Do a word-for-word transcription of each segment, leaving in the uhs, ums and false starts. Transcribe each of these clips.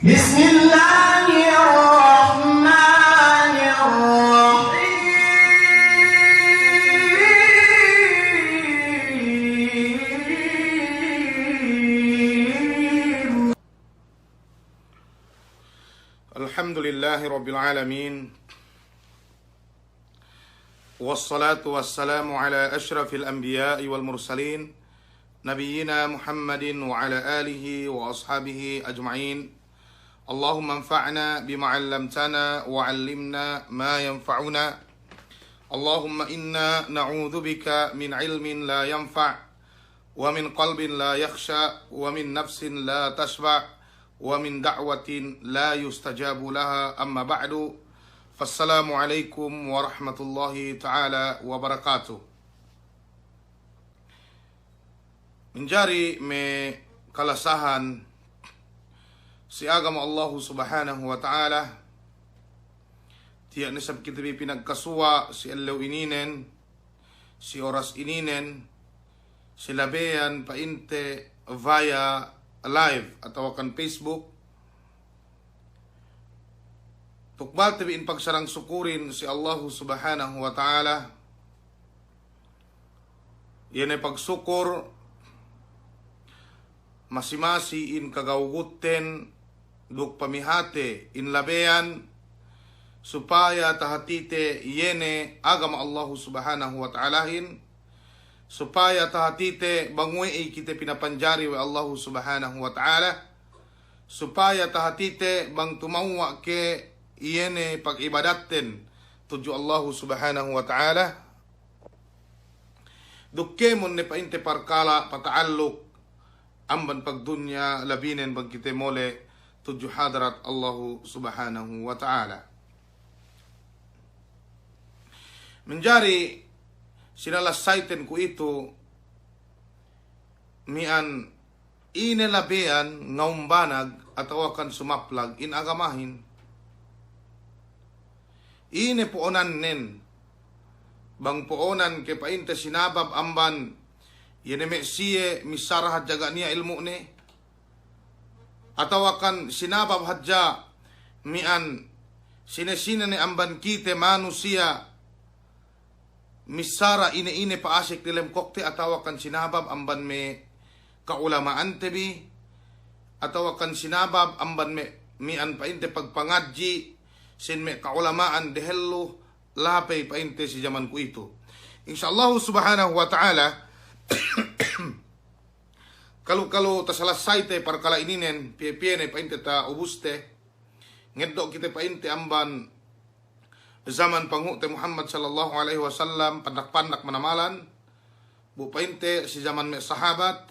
بسم الله الرحمن الرحيم. الحمد لله رب العالمين. والصلاة والسلام على أشرف الأنبياء والمرسلين، نبينا محمد وعلى آله وأصحابه أجمعين. اللهم انفعنا بما علمتنا وعلمنا ما ينفعنا. اللهم إنا نعوذ بك من علم لا ينفع، ومن قلب لا يخشع، ومن نفس لا تشبع، ومن دعوة لا يستجاب لها. أما بعد، فالسلام عليكم ورحمة الله تعالى وبركاته. Manjari me' kalasahan si agama Allahu Subhanahu wa Ta'ala, tiya' ne isab kite bi pinagkasuwa' si ellew ininen, si oras ininen, si labeyan pa'inte via live atawakan Facebook. Tukbalte bi in pagsarang-sukurin si Allahu Subhanahu wa Ta'ala. Iye ne pagsukur masi-masi in kagawgutten duk pamihate in labeyan, supaya tahatite iye ne agama Allahu Subhanahu wa Ta'alahin, supaya tahatite bang we'ey kite pinapanjari we' Allahu Subhanahu wa Ta'ala, supaya tahatite bang tumawwa' ke iye ne pag'ibadatten tudju Allahu Subhanahu wa Ta'ala, duk kēmon ne pa'inte parkala' pata'alluk amban pagdunya, labinen bang kite mole' tudju hadarat Allahu Subhanahu wa Ta'ala. Manjari sinalassayten kuwe'itu miya'an ine labeyan ngawumbanag atawakan sumaplag in agamahin. Ine po'onannen, bang po'onan ke pa'inte sinabab amban iye ne me' siye missara hadja ga' niya' ilmu'ne, atawakan sinabab hadja miya'an sine-sine ne amban kite manusiya' missara ine-ine pa'asek delem kokte, atawakan sinabab amban me' ka'ulama'ante bi, atawakan sinabab amban me', miya'an pa'inte pagpangadji' sin me' ka'ulama'an dehellu lapey pa'inte si jaman kuwe'itu. Insya Allahu Subhanahu wa Ta'ala, kalu-kalu tasalassayte parkala' ininen, piye-piye ne pa'inte ta'ubuste, ngeddo' kite pa'inte amban jaman pangu'te Muhammad sallallahu alaihi wasallam, pandak-pandak manamalan, bu pa'inte si jaman me' sahabat,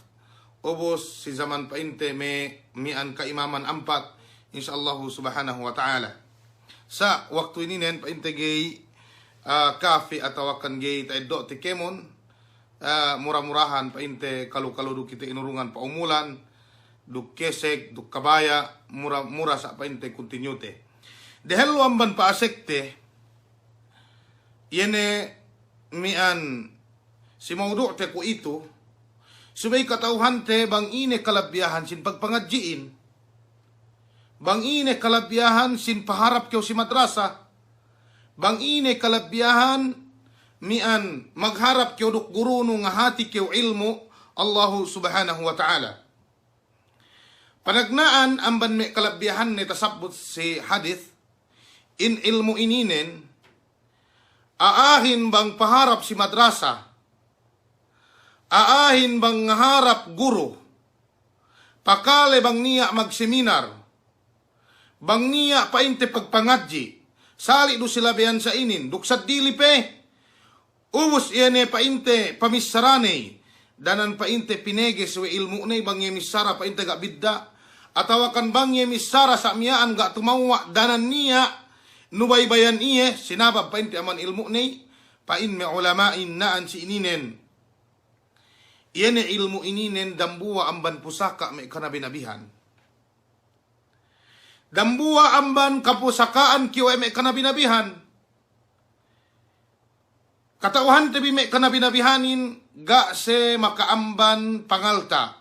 ubus si jaman pa'inte me' miya'an ka'imaman ampat, insya Allahu Subhanahu wa Ta'ala. Sa' waktu ininen pa'inte ga'i, ah, kafi atawakan ga'i ta'eddo'te kēmon, ah, mura-murahan pa'inte kalu-kalu du kite inurungan pa'umulan, duk kesek, duk kabaya', mura, mura sa' pa'inte kuntinyute. Dehellu amban pa'asekte, iye ne miya'an si mawdu'te kuwe'itu, subey kata'uhante bang ine kalabbiyahan sin pagpangadji'in, bang ine kalabbiyahan sin paharap kew si madrasa, bang ine kalabbiyahan miya'an magharap kew duk gurunu ngahati kew ilmu' Allahu Subhanahu wa Ta'ala. Panagna'an amban me' kalabbiyahanne tasabbut si hadis, in ilmu' ininen, a'ahin bang paharap si madrasa, a'ahin bang ngaharap guru, pakale bang niya' magseminar, bang niya' pa'inte pagpangadji', sali' du si labeyan sa' inin, duk seddili pe, ubus iye ne pa'inte pamissarane, danan pa'inte pineges we' ilmu'ne bang iye missara pa'inte ga' bidda', atawakan bang iye missara sa' miya'an ga' tumawwa' danan niya', nubaybayan iye, sinabab pa'inte amban ilmu'ne, pa'in me' ulama'in na'an si ininen. Iye ne ilmu' ininen dambuwa' amban pusaka' me' kanabi-nabihan. Dambuwa' amban kapusaka'an kew we' me' kanabi-nabihan. Kata'uhante bi me' kanabi-nabihanin ga' siye maka'amban pangalta'.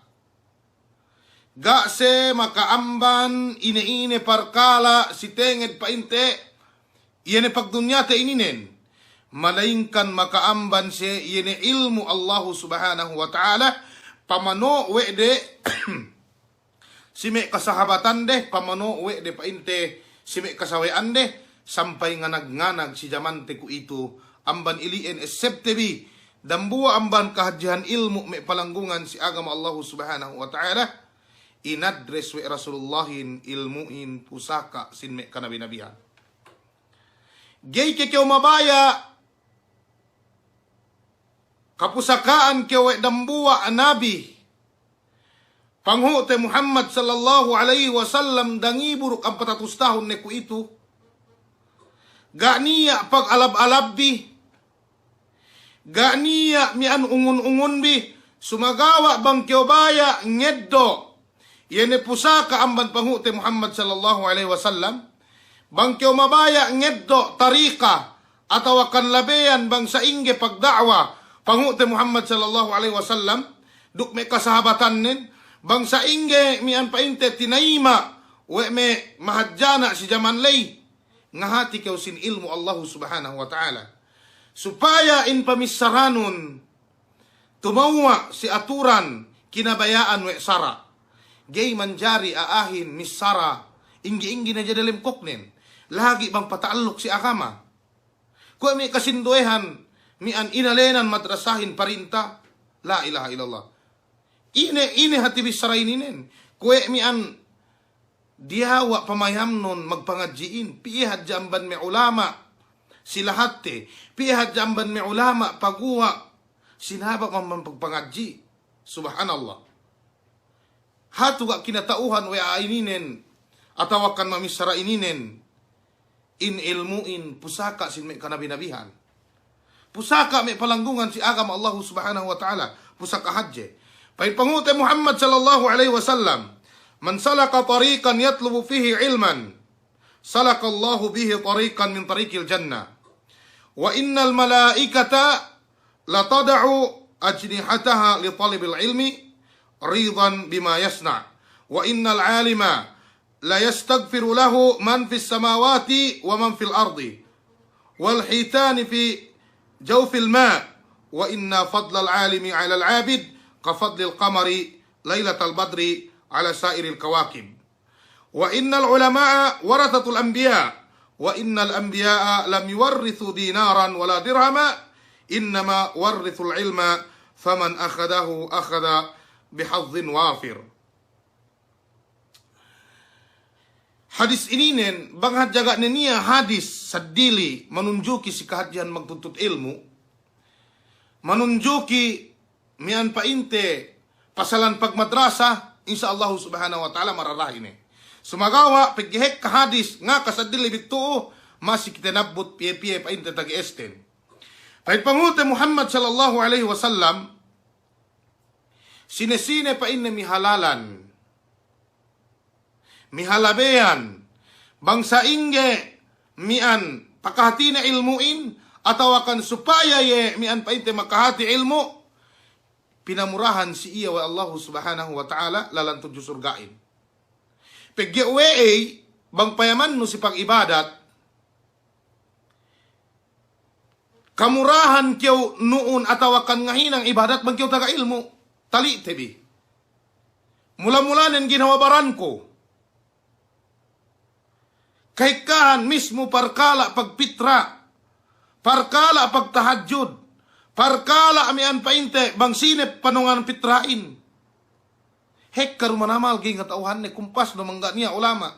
Ga' siye maka'amban ine-ine parkala' si tenged pa'inte, iye ne pagdunyate ininen. Malayingkan maka'amban siye iye ne ilmu' Allahu Subhanahu wa Ta'ala, pamano' we' de si me' kasahabatande, pamano' we' de pa'inte si me' kasawe'ande, sampay nganag-nganag si jamante kuwe'itu, amban ili'en essebte bi, dambuwa' amban kahadjehan ilmu' me' palanggungan si agama Allahu Subhanahu wa Ta'ala, inadres we' Rasulullahin ilmu'in pusaka' sin me' kanabi-nabihan. Ga'i ke kew mabaya' kapusaka'an kew we' dambuwa' nabi, Panghu'te Muhammad sallallahu alaihi wasallam, dangibu duk ampat hatus tahun ne kuwe'itu. Ga' niya' pagalab-alabbi, ga' niya' miya'an ungun-ungunbi, sumagawa' bang kew baya' ngeddo' iye ne pusaka' amban Panghu'te Muhammad sallallahu alaihi wasallam, bang kew mabaya' ngeddo' tarika atawakan labeyan bang sa'ingge pagda'wa Panghu'te Muhammad sallallahu alaihi wasallam duk me' kasahabatannen, bang sa'ingge miya'an pa'inte tinayima' we' me' mahadjana' si jaman ley, ngahati kew sin ilmu' Allahu Subhanahu wa Ta'ala. Supaya in pamissaranun tumewwa' si aturan kinabaya'an we' sara'. Ga'i manjari a'ahin missara inggi-inggi ne hadja dalem koknen. Lagi' bang pata'alluk si agama. Kuwe' me' kasinduwehan miya'an inalenan madrasahin parinta. La ilaha illallah. Ine, ine hati bissara ininen. Kuwe' miya'an diyawa' pamayamnun magpangadji'in. Piye hadja amban me' ulama' si lahatte. Piye hadja amban me' ulama' paguwa'. Sinabab amban pagpangadji'. Subhanallah. Hatu ga' kinata'uhan we' a'a ininen, atawakan mamissara ininen, in ilmu'in pusaka' sin me' kanabi-nabihan. Pusaka' me' palanggungan si agama Allahu Subhanahu wa Ta'ala, pusaka' hadje. Pa'in Panghu'te Muhammad sallallahu alaihi wasallam, "Man salaka tariqan yatlubu fihi ilman, salakallahu bihi tariqan min tariqil jannah. Wa innal malaikata latada'u ajnihataha li talibil ilmi ridan bima yasna'. Wa innal alima layastaghfiru lahu man fis samawati wa man fil ardi, wal hitani fi jawfil ma'. Wa inna fadlal alimi alal abid ka fadlil qamari lailatal badri ala sa'iril kawakib." Wa innal ulama'a warathatul anbiya', wa innal anbiya'a lam yuwarrithu dinaran wala dirhama, innama warrathul ilma, faman akhadhahu akhadha bihadhin wafir. Hadis ininen, bang hadja ga' ne niya' hadis seddili manunjuki si kahadjehan magtuntut ilmu', manunjuki miya'an pa'inte pasalan pagmadrasa, insya Allahu Subhanahu wa Ta'ala mararahi ne. Sumagawa' pegge' hekka hadis ngaka seddili bittu'u, masi kite nabbut piye-piye pa'inte tage'esten. Pa'in Panghu'te Muhammad sallallahu alaihi wasallam, sine-sine pa'inne mihalalan, mihalabeyan, bang sa'ingge miya'an pakahatine ilmu'in, atawakan supaya iye miya'an pa'inte makahati ilmu', pinamurahan si iye we' Allahu Subhanahu wa Ta'ala lalan tudju surga'in. Pegge' we'ey bang payamannu si pag'ibadat, kamurahan kew nu'un atawakan ngahinang ibadat bang kew taga ilmu'. Tali'te bi. Mula-mulanen ginhawa baranku. Kahekkahan mismu parkala' pagpitra', parkala' pagtahajjud, parkala' miya'an pa'inte bang sine panongan pitra'in. Hekka du manamal ga'i ngata'uhanne, kumpasnu bang ga' niya' ulama'.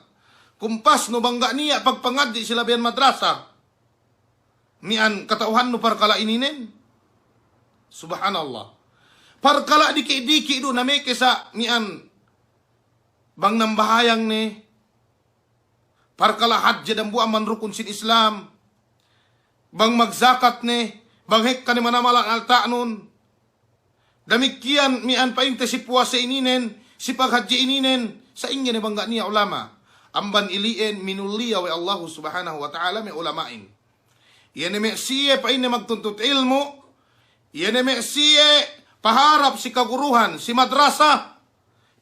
Kumpasnu bang ga' niya' pagpangadji' si labeyan madrasa. Miya'an kata'uhannu parkala' ininen. Subhanallah. Parkala' diki'-diki' du nameke sa' miya'an bang nambahayang ne. Parkala' hadje dambuwa' amban rukun sin Islam. Bang magzakat ne, bang hekka ne manamalan alta'nun. Damikkiyan miya'an pa'inte si puwase ininen, si paghadje ininen, sa'ingge ne bang ga' niya' ulama'. Amban ili'en minulliya we' Allahu Subhanahu wa Ta'ala me' ulama'in. Iye ne me' siye pa'inne magtuntut ilmu', iye ne me' siye paharap si kaguruhan, si madrasa,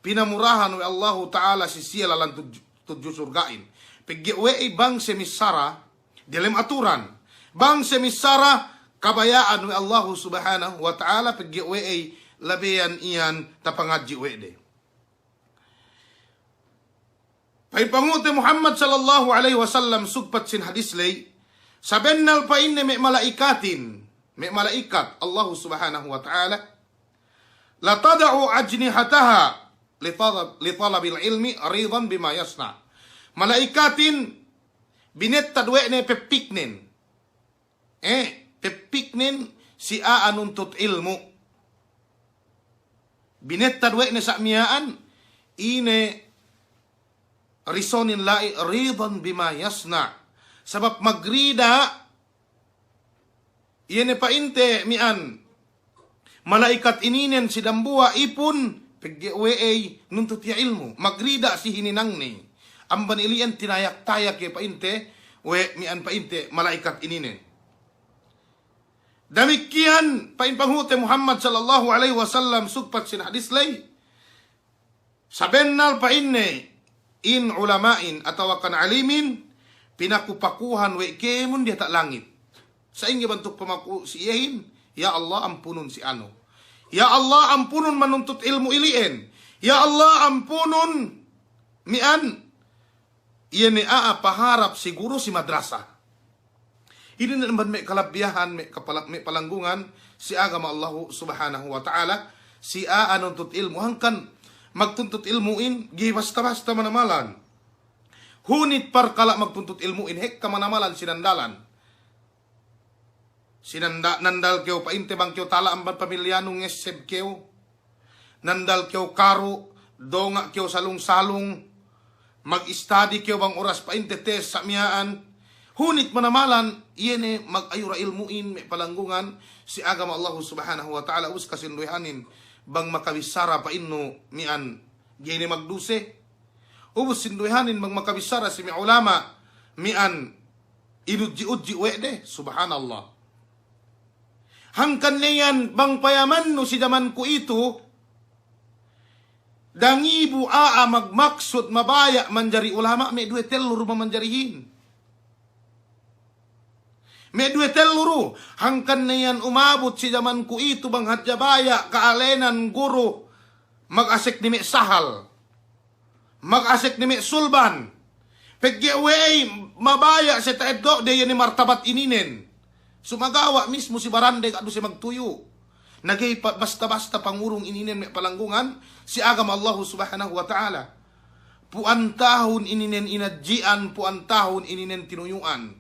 pinamurahan we' Allahu Ta'ala si siye lalan tudju, tudju surga'in. Pegge' we'ey bang siye missara diyalem aturan. Bang siye missara kabaya'an we' Allahu Subhanahu wa Ta'ala, pegge' we'ey labeyan iyan tapangadji' we' de. Pa'in Panghu'te Muhammad sallallahu alaihi wasallam sugpat sin hadis ley, sabennal pa'inne me' mala'ikatin, me' mala'ikat Allahu Subhanahu wa Ta'ala, la tada'u ajnihataha li talab, li talabil ilmi ridan bima yasna'. Mala'ikatin binettad we' ne peppiknen. Eh, peppiknen si a'a nuntut ilmu'. Binettad we' ne sa' miya'an, ine risonin la'i, ridan bima yasna'. Sabab magrida', iye ne pa'inte mi'an mala'ikat ininen si dambuwa' ipun, pegge' we'ey nuntut iye ilmu'. Magrida' si hininangne. Amban ili'en tinayak-tayak iye pa'inte, we' mi'an pa'inte mala'ikat ininen. Damikkiyan pa'in Panghu'te Muhammad sallallahu alaihi wasallam sugpat sin hadis ley. Sabennal pa'inne in ulama'in atawakan alimin, pinaku-pakuhan we' kēmon diyata' langit. Sa'ingge bantuk pamaku si iyehin, ya Allah, ampunun si anu. Ya Allah, ampunun manuntut ilmu' ili'en. Ya Allah, ampunun mi'an iye ne a'a paharap si guru si madrasa. Inin amban me' kalabbiyahan, me' kapala-, me' palanggungan si agama Allahu Subhanahu wa Ta'ala, si a'a nuntut ilmu'. Hangkan magtuntut ilmu'in, ga'i basta-basta manamalan. Hunit parkala' magtuntut ilmu'in, hekka manamalan sinandalan. Sinanda-, nandal kew pa'inte bang kew tala' amban pamilyanu ngesseb kew. Nandal kew karu', donga' kew salung-salung, mag-study kew bang oras pa'inte tes sa' miya'an. Hunit manamalan, iye ne magayura ilmu'in me' palanggungan si agama Allahu Subhanahu wa Ta'ala, ubus kasinduwehanin bang makabissara pa'innu mi'an ga'i ne magduse. Ubus sinduwehanin bang makabissara si me' ulama' mi'an inudji'-udji' we' de, subhanallah. Hangkan ne iyan bang payamannu si jaman kuwe'itu, dangibu a'a magmaksud mabaya' manjari ulama', me' duwe tellu du mamanjarihin. Me' duwe tellu du, hangkan ne iyan umabut si jaman kuwe'itu bang hadja baya' ka'alenan guru, magasek ne me' sahal. Magasek ne me' sulban. Pegge' we'ey mabaya' siye ta'eddo'de iye ne martabat ininen. Sumagawa' mismu si barande ga' du siye magtuyu'. Na ga'i pa-, basta-basta pangurung ininen me' palanggungan si agama Allahu Subhanahu wa Ta'ala. Pu'an tahun ininen inadji'an, pu'an tahun ininen tinuyu'an.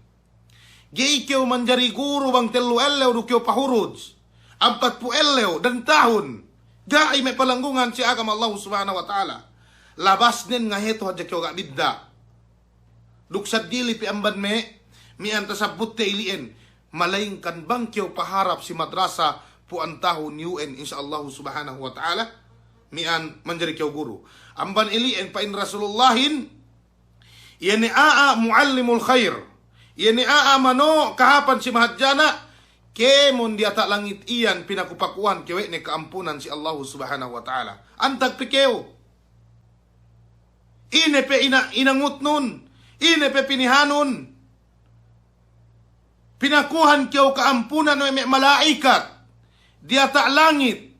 Ga'i kew manjari guru bang tellu ellew du kew pahuruj. Ampatpu' ellew dan tahun. Ga'i me' palanggungan si agama Allahu Subhanahu wa Ta'ala. Labasnen ngahetu hadja kew ga' bidda'. Duk saddili pe amban me', mi'an tasabbutte ili'en. Malayingkan bang kew paharap si madrasa pu'an tahun iyu'en, insya Allahu Subhanahu wa Ta'ala, mi'an manjari kew guru. Amban ili'en pa'in Rasulullahin, iye ne a'a mu'allimul khair. Iye ne a'a mano' kahāpan si mahadjana', kēmon diyata' langit iyan pinaku-pakuhan kew we' ne ka'ampunan si Allahu Subhanahu wa Ta'ala. Antag pe kew. Ine pe ina-, inangutnun, ine pe pinihanun. Pinakuhan kew ka'ampunan we' me' mala'ikat diyata' langit.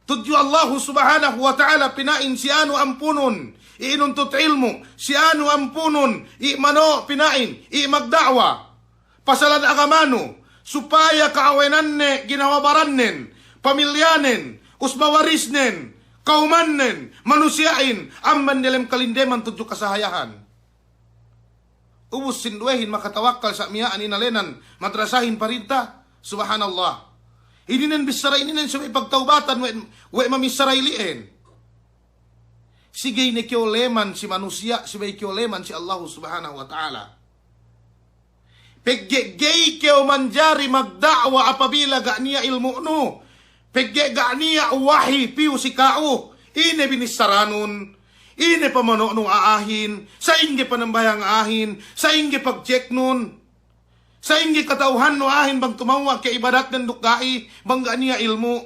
Tudju Allahu Subhanahu wa Ta'ala pina'in si anu ampunun, i' nuntut ilmu', si anu ampunun, i' mano' pina'in, i' magda'wa. Pasalan agamanu, supaya ka'awenanne ginawa barannen, pamilyanen, usba warisnen, kawmannen, manusiya'in, amban diyalem kalindeman tudju kasahayahan. Ubus sinduwehin makatawakkal sa' miya'an inalenan madrasahin parinta. Subhanallah. Ininen bissara ininen subey pagtawbatan we', we' mamissara ili'en. Si ga'i ne kew leman si manusiya', subey kew leman si Allahu Subhanahu wa Ta'ala. Pegge' ga'i kew manjari magda'wa apabila ga' niya' ilmu'nu. Pegge' ga' niya' wahi piyu si ka'u, ine binissaranun, ine pamano'nu a'ahin, sa'ingge panambahayang a'ahin, sa'ingge pagceknun, sa'ingge kata'uhannu a'ahin bang tumawwa' ke ibadatnen duk ga'i, bang ga' niya' ilmu'.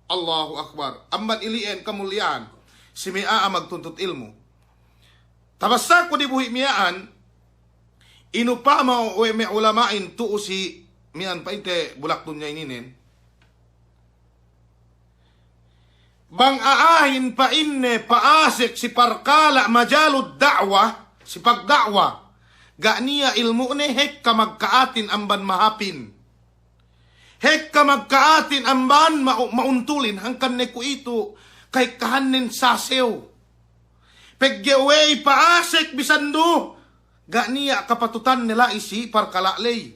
Allahu Akbar. Amban ili'en kamuliyahan si me' a'a magtuntut ilmu'. Tabassaku dibuhi' miya'an, inupama we' me' ulama'in tu'u si miya'an pa'inte bulak dunya ininen. Bang a'ahin pa'inne pa'asek si parkala' majalud da'wa, si pagda'wa, ga' niya' ilmu'ne, hekka magka'atin amban mahāpin. Hekka magka'atin amban ma-, ma'untulin, hangkan ne kuwe'itu kahekkahannen sasew. Pegge' we'ey pa'asek bisan du, ga' niya' kapatutanne la'i si parkala' ley.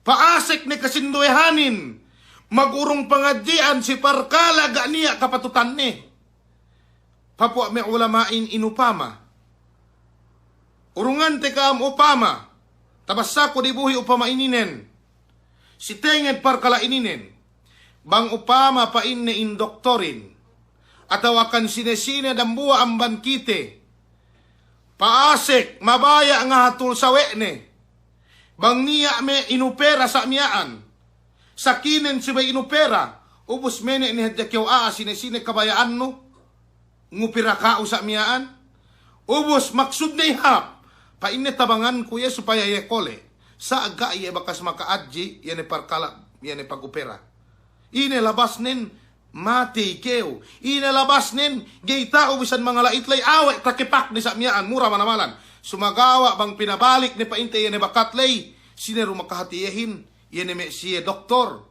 Pa'asek ne kasinduwehanin, magurung pangadji'an si parkala' ga' niya' kapatutanne. Papuwa' me' ulama'in inupama. Urungante ka'am upama. Tabassaku dibuhi' upama ininen. Si tenged parkala' ininen. Bang upama pa'inne indoktorin. Atawakan sine-sine dambuwa' amban kite. Pa'asek, mabaya' ngahatul sawe'ne. Bang niya' me' inupera sa' miya'an. Sakinen subey inupera. Ubus mene' ne hadja kew a'a sine-sine kabaya'annu. Ngupera ka'u sa' miya'an. Ubus maksudne hāp. Pa'inne tabanganku iye supaya iye kole'. Sa' ga' iye bakas maka'adji', iye ne parkala', iye ne pagupera. Ine labasnen, matey kew. Ine labasnen, ga'i ta'u bisan mangala'it ley, awe' takepakne sa' miya'an, mura manamalan. Sumagawa' bang pinabalik ne pa'inte iye ne bakat ley, sine du makahati iyehin, iye ne me' siye doktor.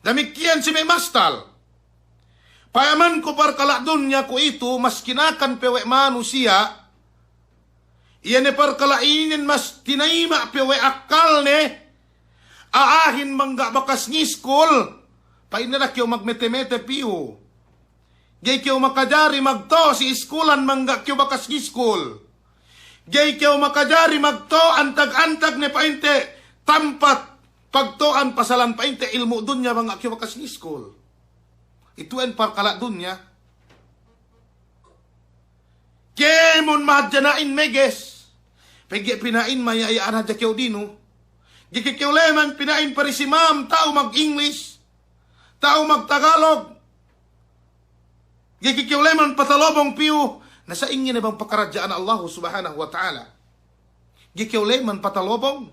Damikkiyan si me' mastal. Payamanku parkala' dunya kuwe'itu, mas kinakan pe we' manusiya', iye ne parkala' inin mas tinayima' pe we' akkalne, a'ahin bang ga' bakas ngiskul, pa'inne da'a kew magmete-mete piyu. Ga'i kew makajari magto' si iskulan bang ga' kew bakas ngiskul. Ga'i kew makajari magto' antag-antag ne pa'inte tampat pagto'an pasalan pa'inte ilmu' dunya bang ga' kew bakas ngiskul. Itu'en parkala' dunya. Kēmon mahadje na'in meges. Pegge' pina'in maya'iya'an hadja kew dinu. Ga'i ke kew leman pina'in parisimam ta'u mag-English, ta'u mag-Tagalog. Ga'i ke kew leman patalobong piyu. Na sa'ingge ne bang pakaradja'an Allahu Subhanahu wa Ta'ala. Ga'i kew leman patalobong.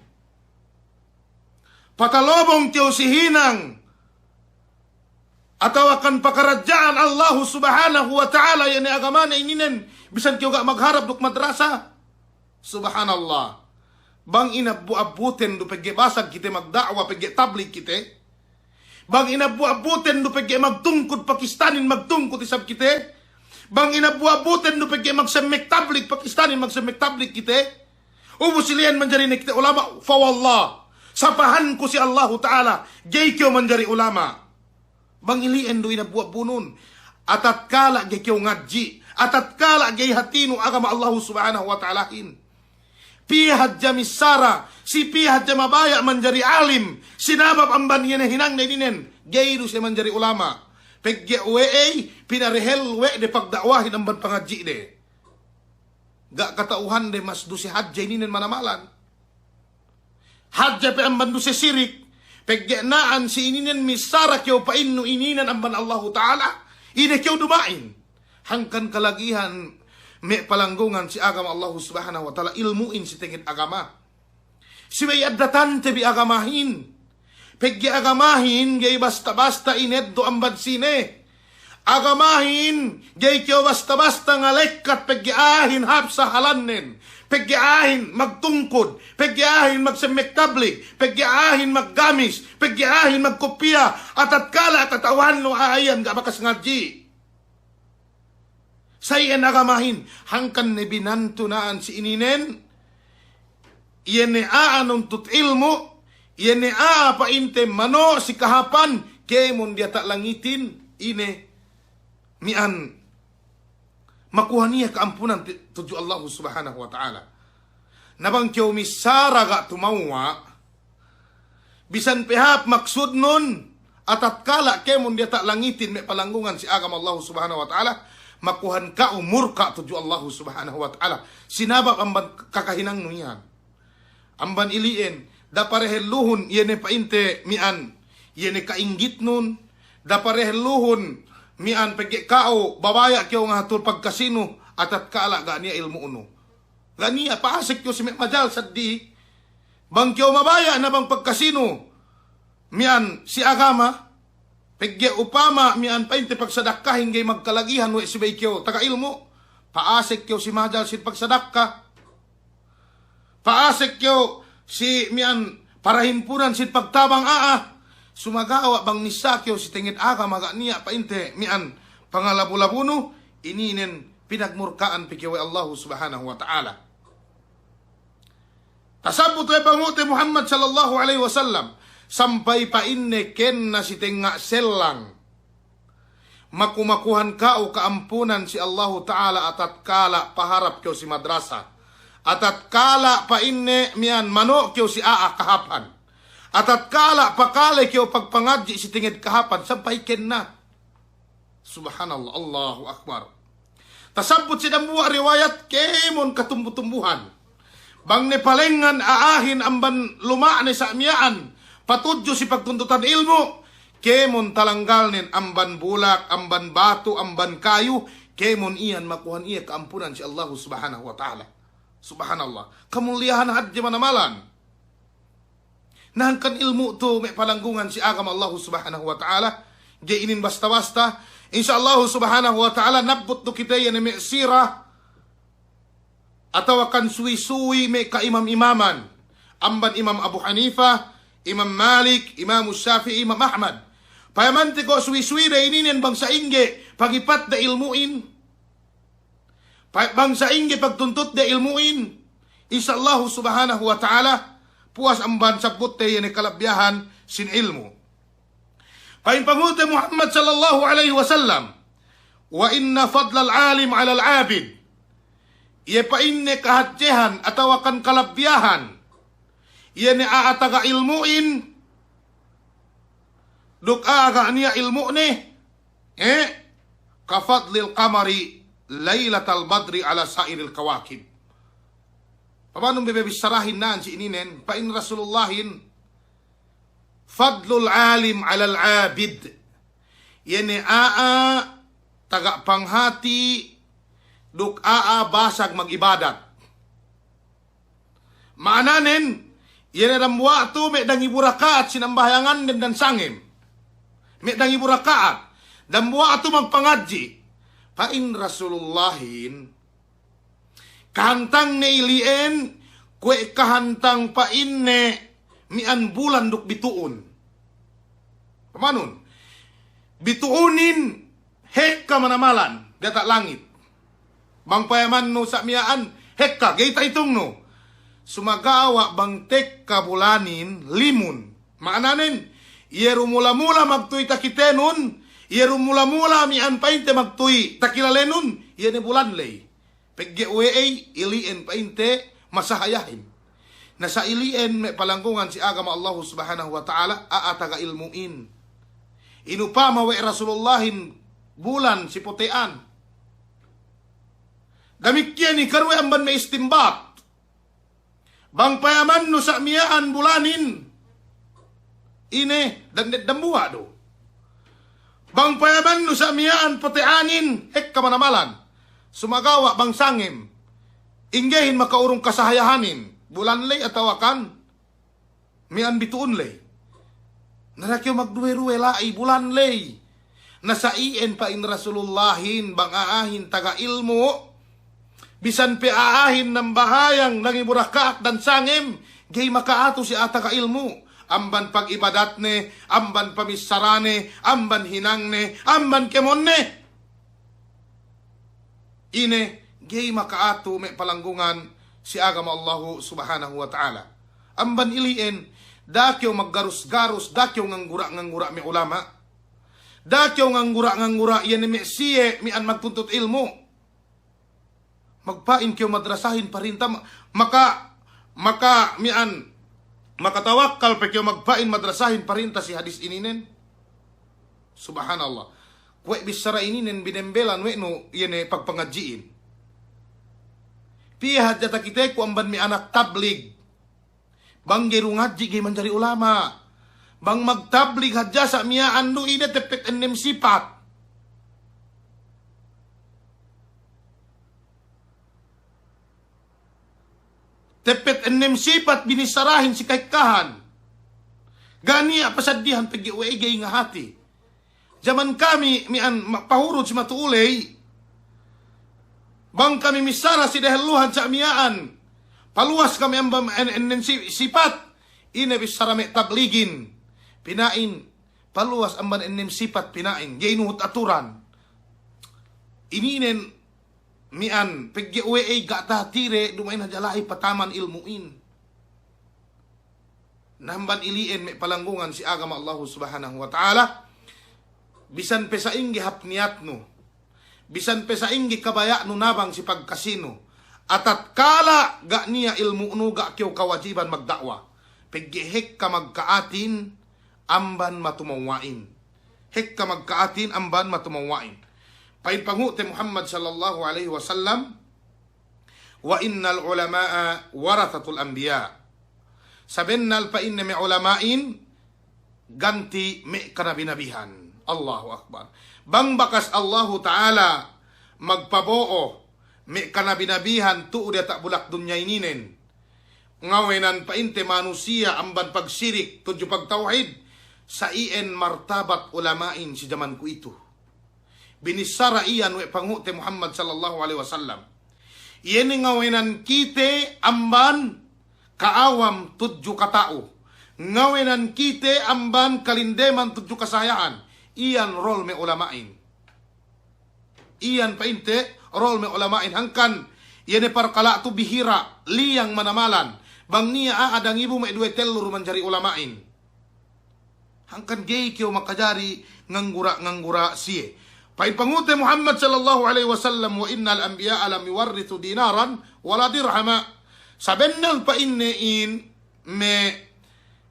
Patalobong kew si hinang atawakan pakaradja'an Allahu Subhanahu wa Ta'ala, iye ne agamane ininen, bisan kew ga' magharap duk madrasa. Subhanallah. Bang inabbu-abbuten du pegge' basag kite magda'wa, pegge' tablig kite. Bang inabbu-abbuten du pegge' magtungkud Pakistanin magtungkud isab kite. Bang inabbu-abbuten du pegge' magsemmek tablig Pakistanin magsemmek tablig kite. Ubus ili'en manjari ne kite ulama', fa wallah, sapahanku si Allahu Ta'ala, ga'i kew manjari ulama'. Bang ili'en du inabbu-abbunun, atatkala' ga'i kew ngadji', atatkala' ga'i hatinu agama Allahu Subhanahu wa Ta'alahin. Piye hadja missara, si piye hadja mabaya' manjari alim, sinabab amban iye ne hinangne ininen, ga'i du siye manjari ulama'. Pegge' we'ey, pinarehel we' de pagda'wahin amban pangadji'de. Ga' kata'uhande mas duse hadja ininen manamalan. Hadja pe amban duse sirik, pegge' na'an si ininen missara kew pa'innu ininen amban Allahu Ta'ala, ine kew duma'in. Hangkan kalagihan me' palanggungan si agama Allahu Subhanahu wa Ta'ala, ilmu'in si tenged agama. Subey addatante bi agamahin. Pegge' agamahin ga'i basta-basta ineddo' amban sine. Agamahin ga'i kew basta-basta ngalekkat pegge' a'ahin hāp sahalannen. Pegge' a'ahin magtungkud. Pegge' a'ahin magsemmek tablig. Pegge' a'ahin maggamis. Pegge' a'ahin magkupiya. Atatkala' kata'uhannu a'a iyan ga' bakas ngadji'. Sa' iyan agamahin, hangkan ne binantu na'an si ininen, iye ne a'a nuntut ilmu', iye ne a'a pa'inte mano' si kahāpan, kēmon diyata' langitin, ine mi'an makuhan iye ka'ampunan ti-, tudju Allahu Subhanahu wa Ta'ala. Na bang kew missara ga' tumewwa', bisan pe hāp maksudnun, atatkala' kēmon diyata' langitin me' palanggungan si agama Allahu Subhanahu wa Ta'ala, makuhan ka'u murka' tudju Allahu Subhanahu wa Ta'ala. Sinabab amban kakahinangnu iyan. Amban ili'en, da'a parehelluhun, iye ne pa'inte mi'an, iye ne ka'inggitnun, daparehelluhun, mi'an pegge' ka'u, babaya' kew ngahatul pagkasinu, atatkala' ga' niya' ilmu'nu. Ga' niya', pa'asek kew si me' majal saddi. Bang kew mabaya' na bang pagkasinu, mi'an si agama, pegge' upama mi'an pa'inte pagsadakkahin ga'i magkalagihan we' subey kew taga ilmu', pa'asek kew si majal sin pagsadakka. Pa'asek kew si mi'an parahimpunan sin pagtabang a'a. Sumagawa' bang missā kew si tenged agama ga' niya' pa'inte mi'an pangalabu-labunu, ininen pinagmurka'an pe kew we' Allahu Subhanahu wa Ta'ala. Tasabbut we' Panghu'te Muhammad sallallahu alaihi wasallam, sampay pa'inne kenna si tengnga' sellang. Maku-makuhan ka'u ka'ampunan si Allahu Ta'ala atatkala' paharap kew si madrasa. Atatkala' pa'inne mi'an mano' kew si a'a kahāpan. Atatkala' pakale kew pagpangadji' si tenged kahāpan, sampay kenna. Subhanallah, Allahu Akbar. Tasabbut si dambuwa' riwayat kēmon katumbu-tumbuhan. Bang ne palengngan a'ahin amban luma'ne sa' miya'an patudju si pagtuntutan ilmu', kēmon talanggalnen amban bulak, amban batu, amban kayu, kēmon iyan makuhan iye ka'ampunan si Allahu Subhanahu wa Ta'ala. Subhanallah. Kamuliyahan hadje manamalan. Na hangkan ilmu' tu me' palanggungan si agama Allahu Subhanahu wa Ta'ala, ga'i inin basta-basta. Insya Allahu Subhanahu wa Ta'ala, nabbut du kite iye ne me' sira atawa kan suwi-suwi me' ka'imam-imaman. Amban Imam Abu Hanifa, Imam Malik, Imam Shafi'i, Imam Ahmad. Payamante ko' suwi-suwi de ininen bang sa'ingge pagipatde ilmu'in. Pa-, bang sa'ingge pagtuntutde ilmu'in, insya Allahu Subhanahu wa Ta'ala, puwas amban sabbutte iye ne kalabbiyahan sin ilmu'. Pa'in Panghu'te Muhammad sallallahu alaihi wasallam, "Wa inna fadlal alim alal abid." Iye pa'inne kahadjehan atawa kan kalabbiyahan iye ne a'a taga ilmu'in duk a'a ga' niya' ilmu'ne, eh, ka fadlil qamari lailatal badri ala sa'iril kawakib. Pamanun be bissarahin nan si ininen, pa'in Rasulullahin, fadlul alim alal abid. Iye ne a'a taga panghati duk a'a basag magibadat. Ma'ananen, iye ne dambuwa' tu me' dangibu raka'at sinambahayangannen dan sangem. Me' dangibu raka'at. Dambuwa' tu magpangadji'. Pa'in Rasulullahin, kahantangne ili'en, kuwe' kahantang pa'inne mi'an bulan duk bitu'un. Pamanun, bitu'unin hekka manamalan diyata' langit. Bang payamannu sa' miya'an, hekka, ga'i ta'itungnu. Sumagawa' bang tekka bulanin, limun. Ma'ananen, iye du mula-mula magtuy takitenun, iye du mula-mula mi'an pa'inte magtuy takilalenun, iye ne bulan ley. Pegge' we'ey ili'en pa'inte masahayahin. Na sa' ili'en me' palanggungan si agama Allahu Subhanahu wa Ta'ala, a'a taga ilmu'in. Inupama we' Rasulullahin bulan si pote'an. Damikkiyan ikaruwe amban me' istimbat. Bang payamannu sa' miya'an bulanin, ine, dan-, dambuwa' du. Bang payamannu sa' miya'an pote'anin, hekka manamalan. Sumagawa' bang sangem, inggehin maka'urung kasahayahanin, bulan ley atawa kan mi'an bitu'un ley. Na da'a kew magduwe-duwe la'i, bulan ley. Na sa' iyan pa'in Rasulullahin bang a'ahin taga ilmu', bisan pe a'ahin nambahayang dangibu raka'at dan sangem, ga'i maka'atu si a'a taga ilmu'. Amban pag'ibadatne, amban pamissarane, amban hinangne, amban kēmonne. Ine, ga'i maka'atu me' palanggungan si agama Allahu Subhanahu wa Ta'ala. Amban ili'en, da'a kew maggarus-garus, da'a kew nganggura'-nganggura' me' ulama'. Da'a kew nganggura'-nganggura' iye ne me' siye mi'an magtuntut ilmu'. Magpa'in kew madrasahin parinta, ma-, maka, maka mi'an, makatawakkal pe kew magpa'in madrasahin parinta si hadis ininen. Subhanallah. Kuwe' bissara ininen binembelan we' nu iye ne pagpangadji'in. Piye hadja takiteku amban me' anak tablig. Bang ga'i du ngadji' ga'i manjari ulama'. Bang magtablig hadja sa' miya'an du, ine, teppet ennem sipat. Teppet ennem sipat binissarahin si kahekkahan. Ga' niya' pasaddihan pegge' we'ey ga'i ngahati. Jaman kami miya'an ma-, pahurud si matu'u ley. Bang kami missara si dehelluhan sa' miya'an, paluwas kami amban en-, ennem si-, sipat. Ine bissara me' tabligin pina'in, paluwas amban ennem sipat pina'in, ga'i nuhut aturan. Ininen miya'an, pegge' we'ey ga' tahatide, duma'in hadja la'i pataman ilmu'in. Na amban ili'en me' palanggungan si agama Allahu Subhanahu wa Ta'ala, bisan pe sa'ingge hāp niyatnu, bisan pe sa'ingge kabaya'nu nabang si pagkasinu, atatkala ga' niya' ilmu'nu, ga' kew kawajiban magda'wa. Pegge' hekka magka'atin amban matumawwa'in. Hekka magka'atin amban matumawwa'in. Pa'in pangu'te Muhammad sallallahu alaihi wasallam, "Wa innal ulama'a warathatul anbiya." Sabennal pa'inne me' ulama'in ganti' me' kanabi-nabihan. Allahu Akbar. Bang bakas Allahu Ta'ala magpabo'o me' kanabi-nabihan tu'u diyata' bulak dunya ininen, ngawenan pa'inte manusiya' amban pagsirik tudju pagtawhid, sa' iyan martabat ulama'in si jaman kuwe'itu. Binissara iyan we' pangu'te Muhammad sallallahu alaihi wasallam. Iye ne ngawenan kite amban ka'awam tudju kata'u. Ngawenan kite amban kalindeman tudju kasahayahan. Iyan role me' ulama'in. Iyan pa'inte role me' ulama'in, hangkan iye ne parkala' tu bihira', liyang manamalan. Bang niya' a'a dangibu me' duwe tellu du manjari ulama'in. Hangkan ga'i kew makajari nganggura'-nganggura' siye. Pa'in pangu'te Muhammad sallallahu alaihi wasallam, "Wa innal anbiya'a lam yuwarrithu dinaran wala dirhama." Sabennal pa'inne in me',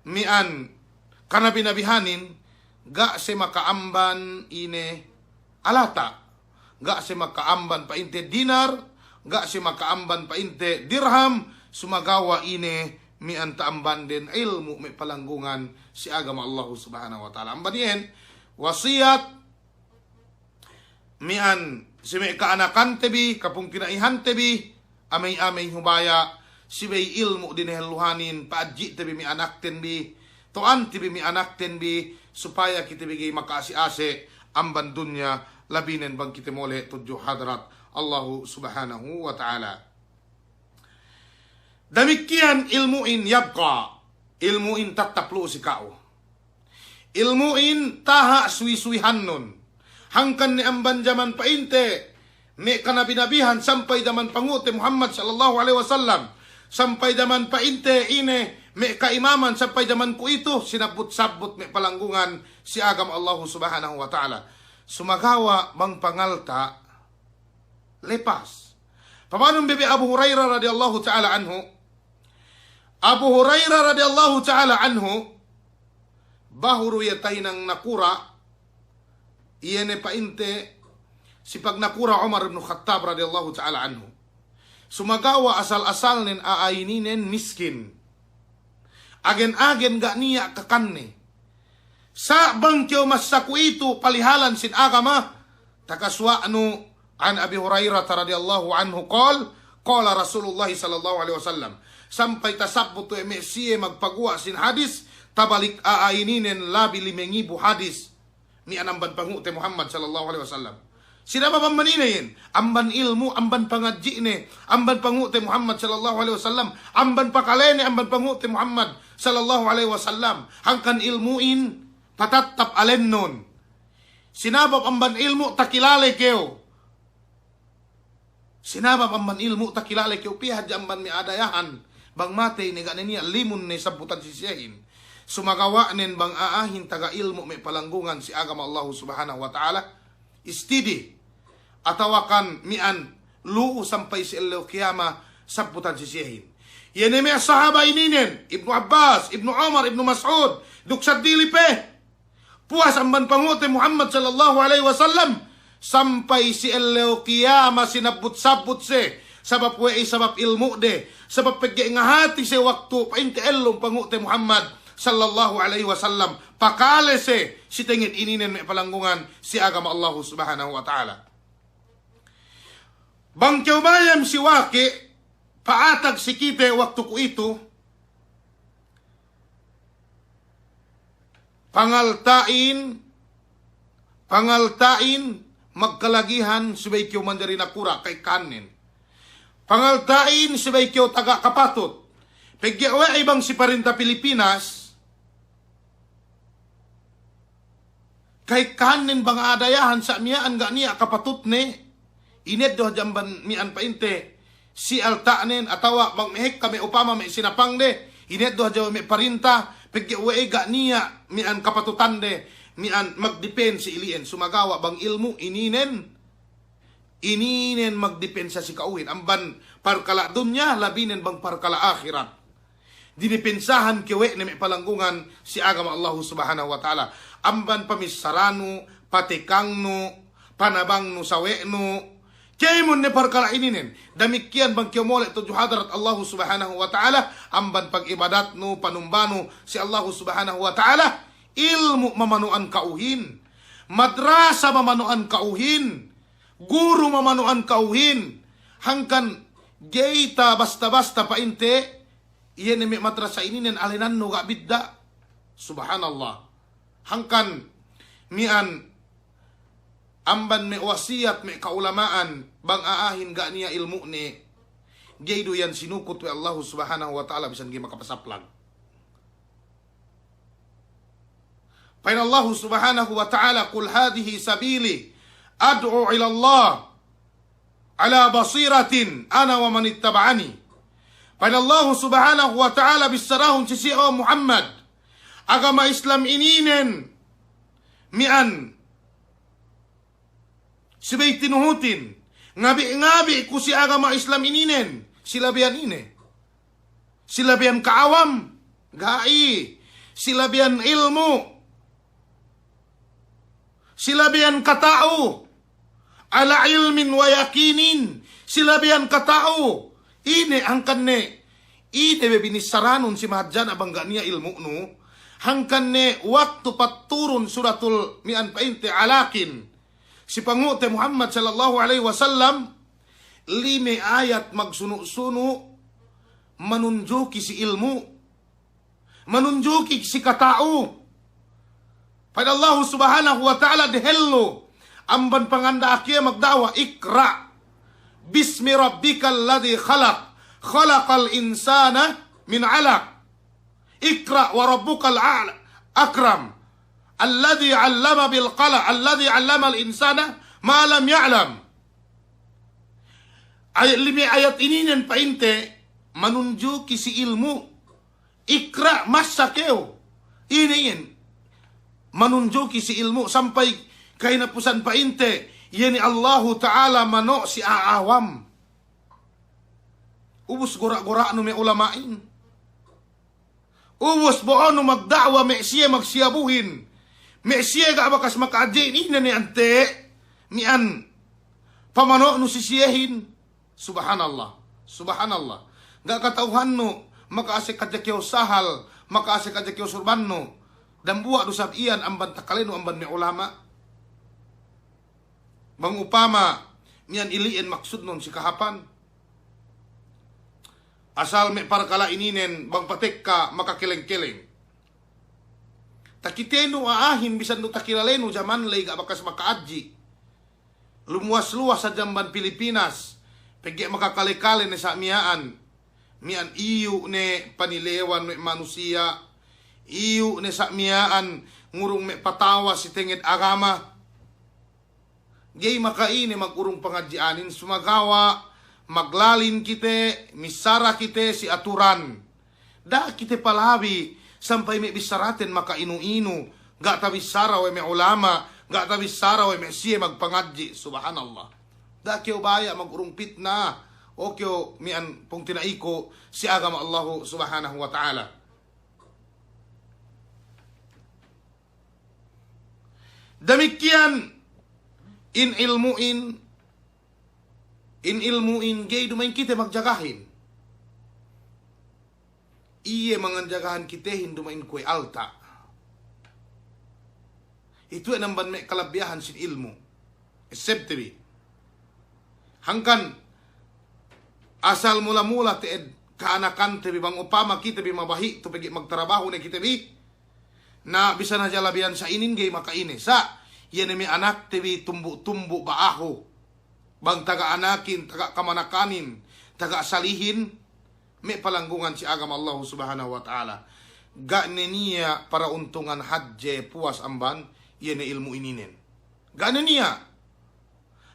miya'an kanabi-nabihanin, ga' siye maka'amban ine alata', ga' siye maka'amban pa'inte dinar, ga' siye maka'amban pa'inte dirham, sumagawa' ine miya'an ta'ambanden ilmu' me' palanggungan si agama Allahu Subhanahu wa Ta'ala. Amban iyan, wasiyat miya'an si me' ka'anakante bi, kapungtina'ihante bi, amey-amey hubaya', subey ilmu' dinehelluhanin, pa'adji'te bi me' anakten bi, to'ante bi me' anakten bi, supaya kite bi ga'i maka'ase'-ase' amban dunya, labinen bang kite mole' tudju hadrat Allahu Subhanahu wa Ta'ala. Damikkiyan ilmu'in yabqa', ilmu'in tattap lu'u si ka'u. Ilmu'in taha' suwi-suwihannun. Hangkan ne amban jaman pa'inte me' kanabi-nabihan sampay jaman pangu'te Muhammad sallallahu alaihi wasallam, sampay jaman pa'inte ine me' ka'imaman sampay jaman kuwe'itu, sinabbut-sabbut me' palanggungan si agama Allahu Subhanahu wa Ta'ala. Sumagawa' bang pangalta' lepas. Pamanun bi bi Abu Hurairah radiyallahu ta'ala anhu. Abu Hurairah radiyallahu ta'ala anhu, bahu du iye tahinang nakura', iye ne pa'inte si pagnakura' Umar ibn Khattab radiyallahu ta'ala anhu. Sumagawa' asal-asalnen a'a ininen miskin. Agen-agen ga' niya' kakanne. Sa' bang kew masa kuwe'itu palihalan sin agama, takasuwa'nu an Abi Hurairah radiyallahu anhu qal, qala Rasulullah sallallahu alaihi wasallam. Sampay tasabbut we' me' siye magpaguwa' sin hadis, tabalik a'a ininen labi lime ngibu hadis. Miya'an amban pangu'te Muhammad sallallahu alaihi wasallam. Sinabab amban ine iyan? Amban ilmu', amban pangadji'ne, amban pangu'te Muhammad sallallahu alaihi wasallam, amban pakalene, amban pangu'te Muhammad sallallahu alaihi wasallam. Hangkan ilmu'in patattap alennun. Sinabab amban ilmu' takilale kew. Sinabab amban ilmu' takilale kew, piye hadja amban me' a'a dayahan. Bang matey ne ga' ne niya' limun ne sabbutan si siyehin. Sumagawa'nen bang a'ahin taga ilmu' me' palanggungan si agama Allahu Subhanahu wa Ta'ala, istidi, atawakan miya'an lu'u sampay si ellew kiyama sabbutan si siyehin. Iye ne me' sahaba ininen, Ibnu Abbas, Ibnu Umar, Ibnu Mas'ud, duk seddili pe. Puwas amban pangu'te Muhammad sallallahu alaihi wasallam, sampay si ellew kiyama sinabbut-sabbut siye, sabab we'ey, sabab ilmu'de, sabab pegge' ngahati siye waktu pa'inte ellum pangu'te Muhammad sallallahu alaihi wasallam, pakale siye si tenged ininen me' palanggungan si agama Allahu Subhanahu wa Ta'ala. Bang kew bayem si waki', pa'atag si kite waktu kuwe'itu, pangalta'in, pangalta'in magkalagihan subey kew manjari nakura' ka'ekkahannen. Pangalta'in subey kew taga kapatut. Pegge' we'ey bang si parinta Pilipinas, ka'ekkahannen bang adayahan sa' miya'an ga' niya' kapatutne, ineddo' hadja amban miya'an pa'inte si alta'nen, atawa bang me' hekka me' upama me' sinapangde, ineddo' hadja we' me' parinta, pegge' we'ey ga' niya' miya'an kapatutande, miya'an magdipen si ili'en, sumagawa' bang ilmu' ininen, ininen magdipensa si ka'uhin, amban parkala' dunya, labinen bang parkala' ahirat. Dinipensahan kew we' ne me' palanggungan si agama Allahu Subhanahu wa Ta'ala. Amban pamissaranu, patekangnu, panabangnu sawe'nu. Kēmon ne parkala' ininen. Damikkiyan bang kew mole' tudju hadarat Allahu Subhanahu wa Ta'ala, amban pag'ibadatnu, panumbanu si Allahu Subhanahu wa Ta'ala, ilmu' mamanu'an ka'uhin. Madrasa mamanu'an ka'uhin. Guru mamanu'an ka'uhin. Hangkan ga'i tabasta-basta pa'inte, iye ne me' madrasa ininen alenannu ga' bidda'. Subhanallah. Hangkan miya'an amban me' wasiyat me' ka'ulama'an, bang a'ahin ga' niya' ilmu'ne, ga'i du iyan sinukut we' Allahu Subhanahu wa Ta'ala bisan ga'i makapasaplag. Pa'in Allahu Subhanahu wa Ta'ala, "Qul hadhihi sabili ad'u ila Allah ala basiratin ana wa manittaba'ani." Pa'in Allahu Subhanahu wa Ta'ala, bissarahun si siye, o Muhammad, agama Islam ininen miya'an subey tinuhutin, ngabi'-ngabi' ku si agama Islam ininen, si labeyan ine? Si labeyan ka'awam? Ga'i. Si labeyan ilmu'. Si labeyan kata'u. Ala ilmin wa yaqinin. Si labeyan kata'u. Ine hangkan ne, ine be binissaranun si mahadjana' bang ga' niya' ilmu'nu. Hangkan ne waktu patturun suratul miya'an pa'inte Alaqin si pangu'te Muhammad sallallahu alaihi wasallam, lime ayat magsunu'-sunu' manunjuki si ilmu', manunjuki si kata'u. Pa'in Allahu Subhanahu wa Ta'ala dehellu amban panganda'ak iye magda'wa, "Iqra' bismi rabbikal ladhi khalaq, khalaqal insana min 'alaq." "Iqra' wa rabbukal a'la-, akram. Alladhi 'allama bil qalam, alladhi 'allamal insana ma lam ya'lam." Ayat lime ayat ininen pa'inte manunjuki si ilmu'. Iqra', massa kew. Ine iyan? Manunjuki si ilmu' sampay kahinapusan pa'inte, iye ne Allahu Ta'ala mano' si a'awam. Ubus gora'-gora'nu me' ulama'in. Ubus bo'onu magda'wa me' siye magsiyabuhin. Me' siye ga' bakas maka'adji'in, ine ne ante' miya'an pamano'nu si siyehin. Subhanallah. Subhanallah. Ga' kata'uhannu, maka'asek hadja kew sahal, maka'asek hadja kew surbannu. Dambuwa' du sab iyan amban takalenu amban me' ulama'. Bang upama miya'an ili'en maksudnun si kahāpan. Asal me' parkala' ininen bang patekka makakeleng-keleng. Takitenu a'ahin bisan du takilalenu jaman ley ga' bakas maka'adji'. Lumuwas-luwas hadja amban Pilipinas, pegge' makakale-kale ne sa' miya'an. Miya'an iyu' ne panilewan me' manusiya', iyu' ne sa' miya'an ngurung me' patawa si tenged agama. Ga'i maka'ine magurung pangadji'anin, sumagawa' maglalin kite, missara kite si aturan. Da'a kite palabi sampay me' bissaraten maka'inu-inu, ga' tabissara we' me' ulama', ga' tabissara we' me' siye magpangadji', subhanallah. Da'a kew baya' magurung pitna, o kew miya'an pungtina'iku si agama Allahu Subhanahu wa Ta'ala. Damikkiyan in ilmu'in, in ilmu'in ga'i duma'in kite magjagahin. Iye manganjagahan kitehin duma'in kuwe' alta'. Itu we' namban me' kalabbiyahan sin ilmu'. Essebte bi. Hangkan asal mula-mula te'ed ka'anakante bi, bang upama kite bi mabahi' tu pegge' magtarabahu ne kite bi. Na bisan hadja labihan sa inin ga'i maka'ine. Sa', iye ne me' anakte bi tumbu'-tumbu' ba'ahu. Bang taga anakin, taga kamanakanin, taga salihin, me' palanggungan si agama Allahu Subhanahu wa Ta'ala. Ga' ne niya' parauntungan hadje puwas amban, iye ne ilmu' ininen. Ga' ne niya'.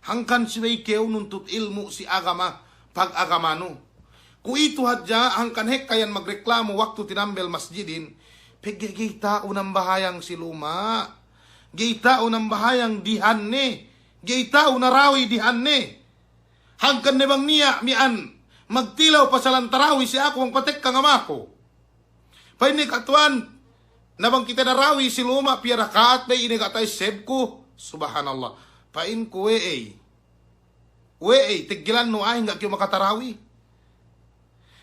Hangkan subey kew nuntut ilmu' si agama, pagagamanu. Kuwe'itu hadja, hangkan hekka iyan magreklamu waktu tinambel masjidin, pegge' ga'i ta'u nambahayang si luma'. Ga'i ta'u nambahayang dihanne. Ga'i ta'u narawi dihanne. Hangkan ne bang niya' miya'an magtilew pasalan tarawi si aku bang patekka ngamaku. Pa'inne, "Ka' tuwan, na bang kite narawi si luma' piye raka'at be ine ga' ta'essebku?" Subhanallah. Pa'inku, "We'ey. We'ey, teggelannu a'ahin ga' kew makatarawi."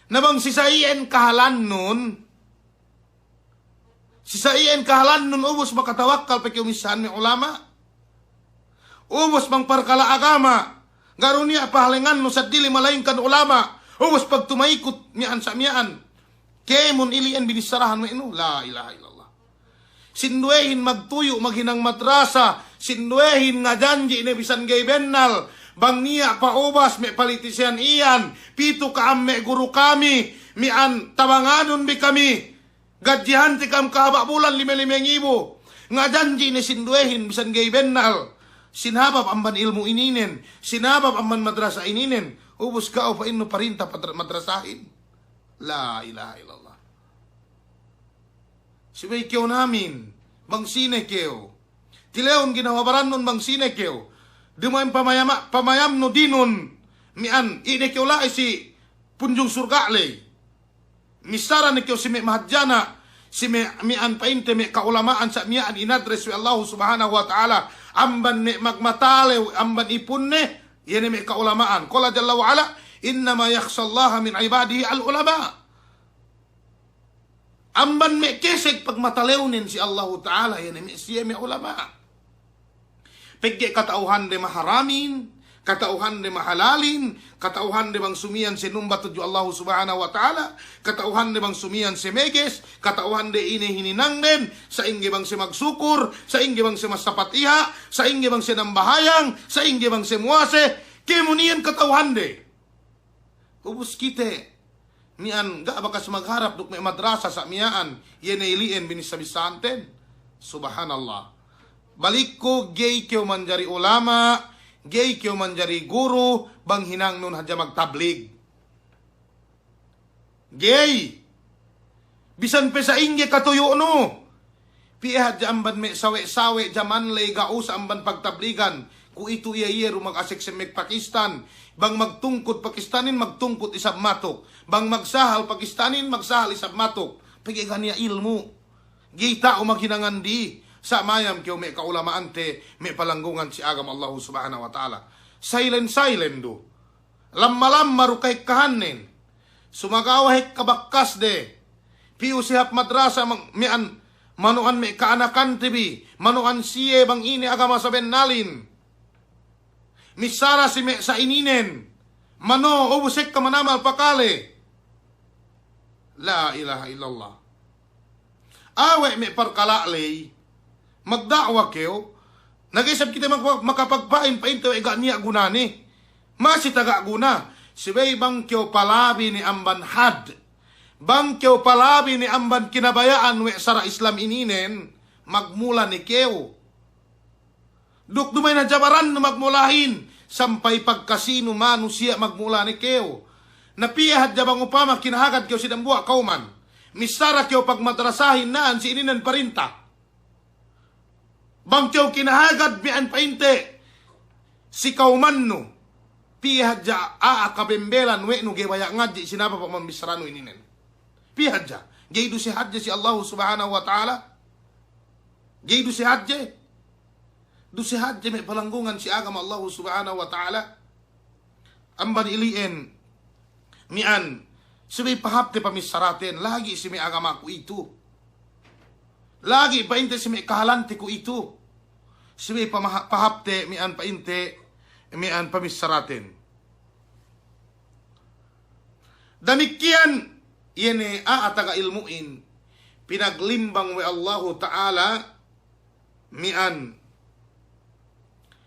Na bang si sa iyan kahalannun, si sa iyan kahalannun ubus makatawakkal pe kew missāhan me' ulama'. Ubus bang parkala' agama, ga' du niya' pahalengannu seddili malaingkan ulama'. Ubus pagtumaykut miya'an sa' miya'an. Kēmon ili'en binissarahan we' nu. La ilaha illallah. Sinduwehin magtuyu' maghinang madrasa, sinduwehin ngajanji' ne bisan ga'i bennal. Bang niya' pa'ubas me' palitisiyan iyan, pitu ka'am me' guru kami, miya'an tabanganun bi kami. Gadjihante ka'am kahaba' bulan lime-lime ngibu. Ngajanji' ne sinduwehin bisan ga'i bennal. Sinabab amban ilmu' ininen, sinabab amban madrasa ininen. Ubus ka'u pa'innu parinta padra-, madrasahin. La ilaha illallah. Subey kew namin, bang sine kew. Tilewun ginawa barannun bang sine kew. Duma'in pamayama-, pamayamnu dinun. Miya'an, ine kew la'i si punjung surga' ley. Missara ne kew si me' mahadjana', si me', miya'an pa'inte me' ka'ulama'an sa' miya'an inadres we' Allahu Subhanahu wa Ta'ala, amban me' magmatalew, amban ipunne, iye ne me' ka'ulama'an. Qala jalla wa ala, "Innama yakhshallaha min ibadihi al-ulama." Amban me' keseg pagmatalewnen si Allahu Ta'ala, iye ne me' siye me' ulama'. Pegge' kata'uhande maharamin, kata'uhande mahalalin, kata'uhande bang sumiyan siye numba tudju Allahu Subhanahu wa Ta'ala, kata'uhande bang sumiyan siye meges, kata'uhande ine hininangden, sa'ingge bang siye magsukur, sa'ingge bang siye massapatiha, sa'ingge bang siye nambahayang, sa'ingge bang siye muwase, kēmon iyan kata'uhande. Ubus kite, miya'an ga' bakas magharap duk me' madrasa sa' miya'an, iye ne ili'en binissa-bissanten. Subhanallah. Balikku, ga'i kew manjari ulama', ga'i kew manjari guru, bang hinangnun hadja magtablig. Ga'i. Bisan pe sa'ingge katuyu'nu. Piye hadja amban me' sawe'-sawe' jaman ley ga' usa amban pagtabligan. Kuwe'itu iye-iye du magasek semmek Pakistan. Bang magtungkud Pakistanin, magtungkud isab matuk. Bang magsahal Pakistanin, magsahal isab matuk. Pegge' ga' niya' ilmu'. Ga'i ta'u maghinangan di. Sa' mayam kew me' ka'ulama'ante, me' palanggungan si agama Allahu Subhanahu wa Ta'ala. Silent-silent du. Lamma-lamma du kahekkahannen. Sumagawa' hekka bakkasde. Piyu si hap madrasa mang-, miya'an, manu'an me' ka'anakante bi, manu'an siye bang ine agama sabennalin. Missara si me' sa'ininen. Manu', ubus hekka manamal pakale. La ilaha illallah. Awe' me' parkala' ley, magda'wa kew, na ga'i isab kite mak-, makapagpa'in pa'inte we' ga' niya' gunane. Masi taga guna, subey bang kew palabi ne amban had. Bang kew palabi ne amban kinabaya'an we' sara' Islam ininen, magmula ne kew. Duk duma'in hadja barannu magmulahin, sampay pagkasinu manusiya' magmula ne kew. Na piye hadja bang upama kinahagad kew si dambuwa' kawman. Missara kew pagmadrasahin na'an si ininen parinta. Bang kew kinahagad miya'an pa'inte si kawmannu. Piye hadja a'a kabembelan we' nu ga'i baya' ngadji' sinabab amban missaranu ininen. Piye hadja. Ga'i duse hadje si Allahu Subhanahu wa Ta'ala. Ga'i duse hadje. Duse hadje me' palanggungan si agama Allahu Subhanahu wa Ta'ala. Amban ili'en miya'an Subey pahāpte pamissaraten, lagi' si me' agama kuwe'itu. Lagi' pa'inte si me' kahalante kuwe'itu. Subey pamaha-, pahāpte miya'an pa'inte, miya'an pamissaraten. Damikkiyan, iye ne a'a taga ilmu'in, pinaglimbang we' Allahu Ta'ala, miya'an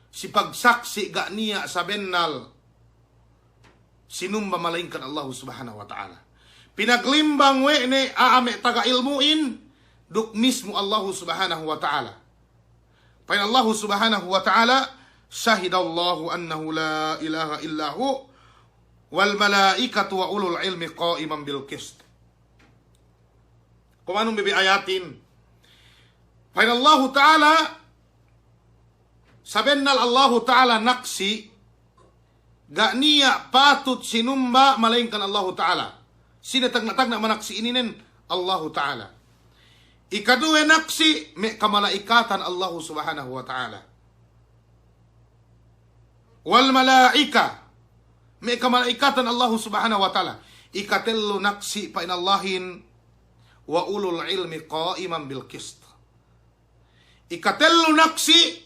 si pagsaksi' ga' niya' sabennal sinumba malaingkan Allahu Subhanahu wa Ta'ala. Pinaglimbang we' ne a'a me' taga ilmu'in duk mismu Allahu Subhanahu wa Ta'ala. Pa'in Allahu Subhanahu wa Ta'ala, "Shahidallahu annahu la ilaha illa hu, wal malaikatu wa ulul ilmi qa'iman bil qist." Kumanun bi bi ayatin. Pa'in Allahu Ta'ala, sabennal Allahu Ta'ala naksi', ga' niya' patut sinumba malaingkan Allahu Ta'ala. Sine tagna'-tagna' manaksi' ininen? Allahu Ta'ala. Ikaduwe naksi', me' kamalaikatan Allahu Subhanahu wa Ta'ala. Wal malaika, me' kamalaikatan Allahu Subhanahu wa Ta'ala. Ikatellu naksi', pa'in Allahin, "Wa ulul ilmi qa'iman bil qist." Ikatellu naksi',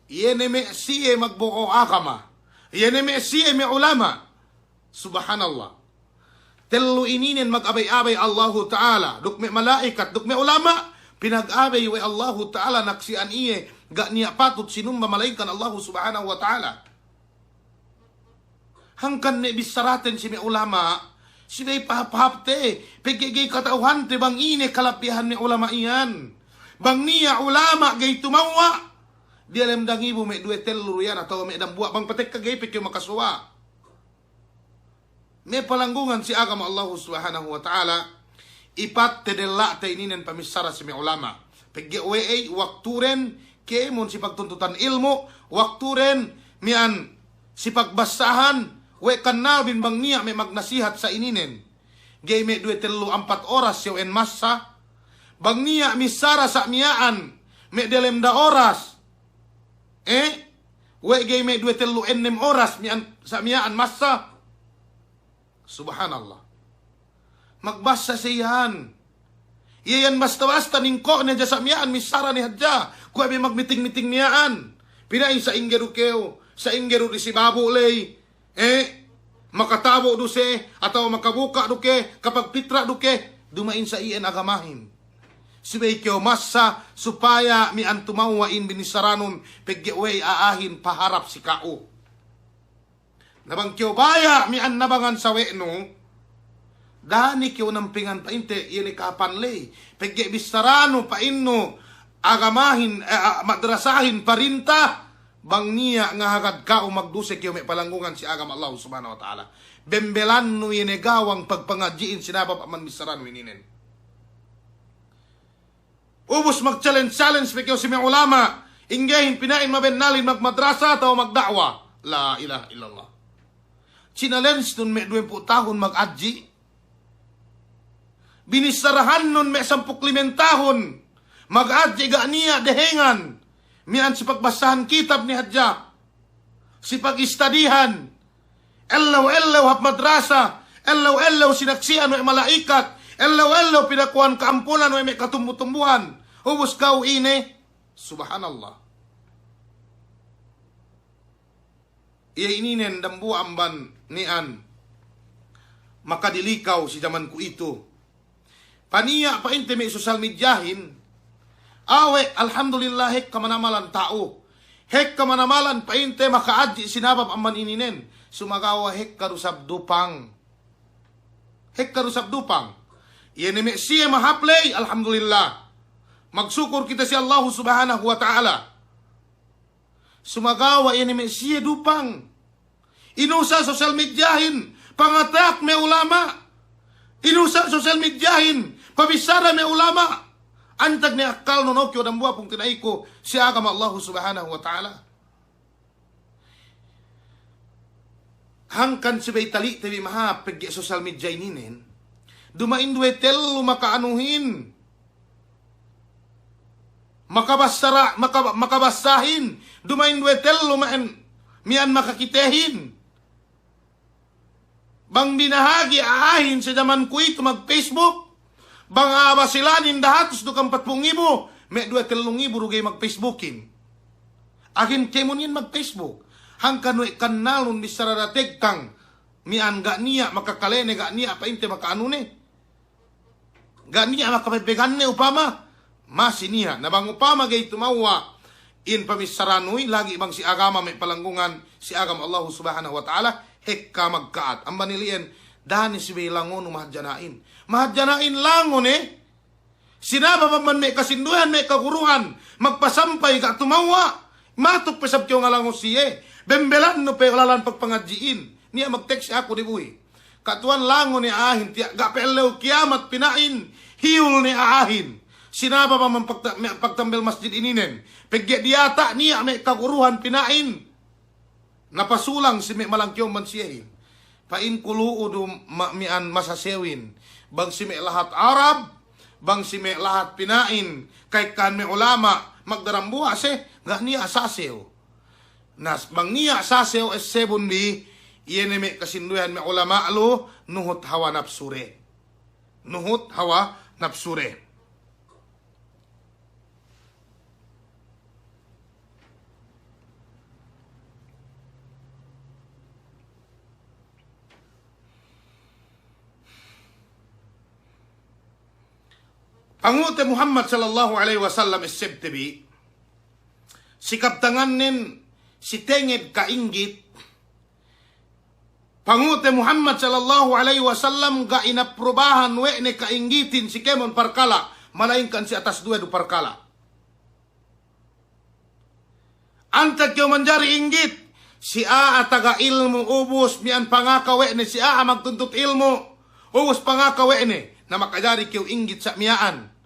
iye ne me' siye magbo'o agama, iye ne me' siye me' ulama'. Subhanallah. Tellu ininen magabey-abey Allahu Ta'ala, duk me' malaikat, duk me' ulama', pinagabey we' Allahu Ta'ala naksi'an iye, ga' niya' patut sinumba malaingkan Allahu Subhanahu wa Ta'ala. Hangkan me' bissaraten si me' ulama', subey pahāp-pahāpte, pegge' ga'i kata'uhante bang ine kalabbihan me' ulama' iyan. Bang niya' ulama' ga'i tumewwa', diyalem dangibu me' duwe tellu du iyan atawa me' dambuwa', bang patekka ga'i pe kew makasuwa'. Me' palanggungan si agama Allahu Subhanahu wa Ta'ala, ipatte della'te ininen pamissara si me' ulama'. Pegge' we'ey wakturen kēmon si pagtuntutan ilmu', wakturen miya'an si pagbassahan, we' kannalbin bang niya' me' magnasihat sa' ininen. Ga'i me' duwe tellu ampat oras siyew en massa, bang niya' missara sa' miya'an me' delem da oras. Eh? We' ga'i me' duwe tellu ennem oras miya'an, sa' miya'an massa. Subhanallah. Magbassa siye iyan. Iye iyan basta-basta ningko'ne hadja sa' miya'an missara ne hadja. Kuwe' be magmiting-miting miya'an. Pina'in sa'ingge du kew, sa'ingge du disi babu' ley. Eh, makatabu' du siye, atawa makabuka' du ke, kapagpitra' du ke, duma'in sa' iyan agamahin. Subey kew massa, supaya miya'an tumewwa' in binissaranun, pegge' we'ey a'ahin paharap si ka'u. Na bang kew baya' miya'an nabangan sawe'nu, da'a ne kew nampingan pa'inte, iye ne kapan ley. Pegge' bissaranu pa'innu agamahin, eh, ah, madrasahin parinta, bang niya' ngahagad ka'u magduse kew me' palanggungan si agama Allahu Subhanahu wa Ta'ala. Bembelannu iye ne gawang pagpangadji'in sinabab amban bissaranu ininen. Ubus mag-challenge-challenge pe kew si me' ulama', inggehin pina'in mabennalin magmadrasa atawa magda'wa. La ilaha illallah. Challenge-nun me' duwempū' tahun magadji'. Binissarahannun me' sampū' limen tahun magadji' ga' niya' dehengan. Miya'an si pagbassahan kitab ne hadja. Si pagistadihan. Ellew-ellew hap madrasa, ellew-ellew sinaksi'an we' mala'ikat, ellew-ellew pinakuhan ka'ampunan we' me' katumbu-tumbuhan. Ubus ka'u ine, subhanallah. Iye ininen dambuwa' amban ni'an makadilikaw si jaman kuwe'itu. Paniya' pa'inte me' social mediahin, awe', alhamdulillah, hekka manamalan ta'u. Hekka manamalan pa'inte maka'adji' sinabab amban ininen. Sumagawa' hekka du sab dupang. Hekka du sab dupang. Iye ne me' siye mahāp ley, alhamdulillah. Magsukur kite si Allahu Subhanahu wa Ta'ala. Sumagawa' iye ne me' siye dupang. Inusal social mediahin pangatak me' ulama'. Inusal social mediahin pabissara me' ulama'. Antag ne akkalnun, o kew dambuwa' pungtina'iku si agama Allahu Subhanahu wa Ta'ala. Hangkan subey tali'te bi mahāp pegge' social media ininen. Duma'in duwe tellu maka'anuhin. Makabassara-, maka-, makabassahin, duma'in duwe tellu ma'en, miya'an makakitehin. Pangbinahagi' a'ahin si jaman kuwe'itu mag-Facebook, bang a'a Basilanin dahatus duk ampatpū' ngibu, me' duwe tellu ngibu du ga'i mag-Facebookin. A'ahin kēmon iyan mag-Facebook. Hangkan we' kannalun bissara dategkang, miya'an ga' niya' makakalene, ga' niya' pa'inte maka'anune. Ga' niya' makapebbeganne upama, masi niya'. Na bang upama ga'i tumewwa' in pamissaranuy, lagi' bang si agama me' palanggungan, si agama Allahu Subhanahu wa Ta'ala, hekka magka'at. Amban ili'en, da'a ne subey langonu mahadjana'in. Mahadjana'in langone, sinabab amban me' kasinduwehan, me' kaguruhan, magpasampay ga' tumewwa', matuk pe sab kew ngalango siye, bembelannu pe lalan pagpangadji'in. Niya' magteksi aku dibuhi'. Ka' tuwan lango ne a'ahin, tiya' ga' pe ellew kiyamat pina'in, hiyul ne a'ahin. Sinabab amban pagta-, me', pagtambel masjid ininen. Pegge' diyata' niya' me' kaguruhan pina'in. Napasulang si me' malangkew amban siyehin. Pa'inku lu'u du ma-, miya'an masasewin. Bang si me' lahat Arab, bang si me' lahat pina'in, ka'ekkahan me' ulama', magdadambuwa' se, ga' niya' sasew. Na, bang niya' sasew essebun bi, iye ne me' kasinduwehan me' ulama' lu, nuhut hawa napsu de. Nuhut hawa napsu de. Panghu'te Muhammad sallallahu alaihi wasallam essebte bi, si kabtangannen si tenged ka'inggit, Panghu'te Muhammad sallallahu alaihi wasallam ga' inaprubahan we' ne ka'inggitin si kēmon parkala', malaingkan si atas duwe du parkala'. Antag kew manjari inggit, si a'a taga ilmu' ubus miya'an pangaka we' ne si a'a magtuntut ilmu', ubus pangaka we' ne, na makajari kew inggit sa' miya'an.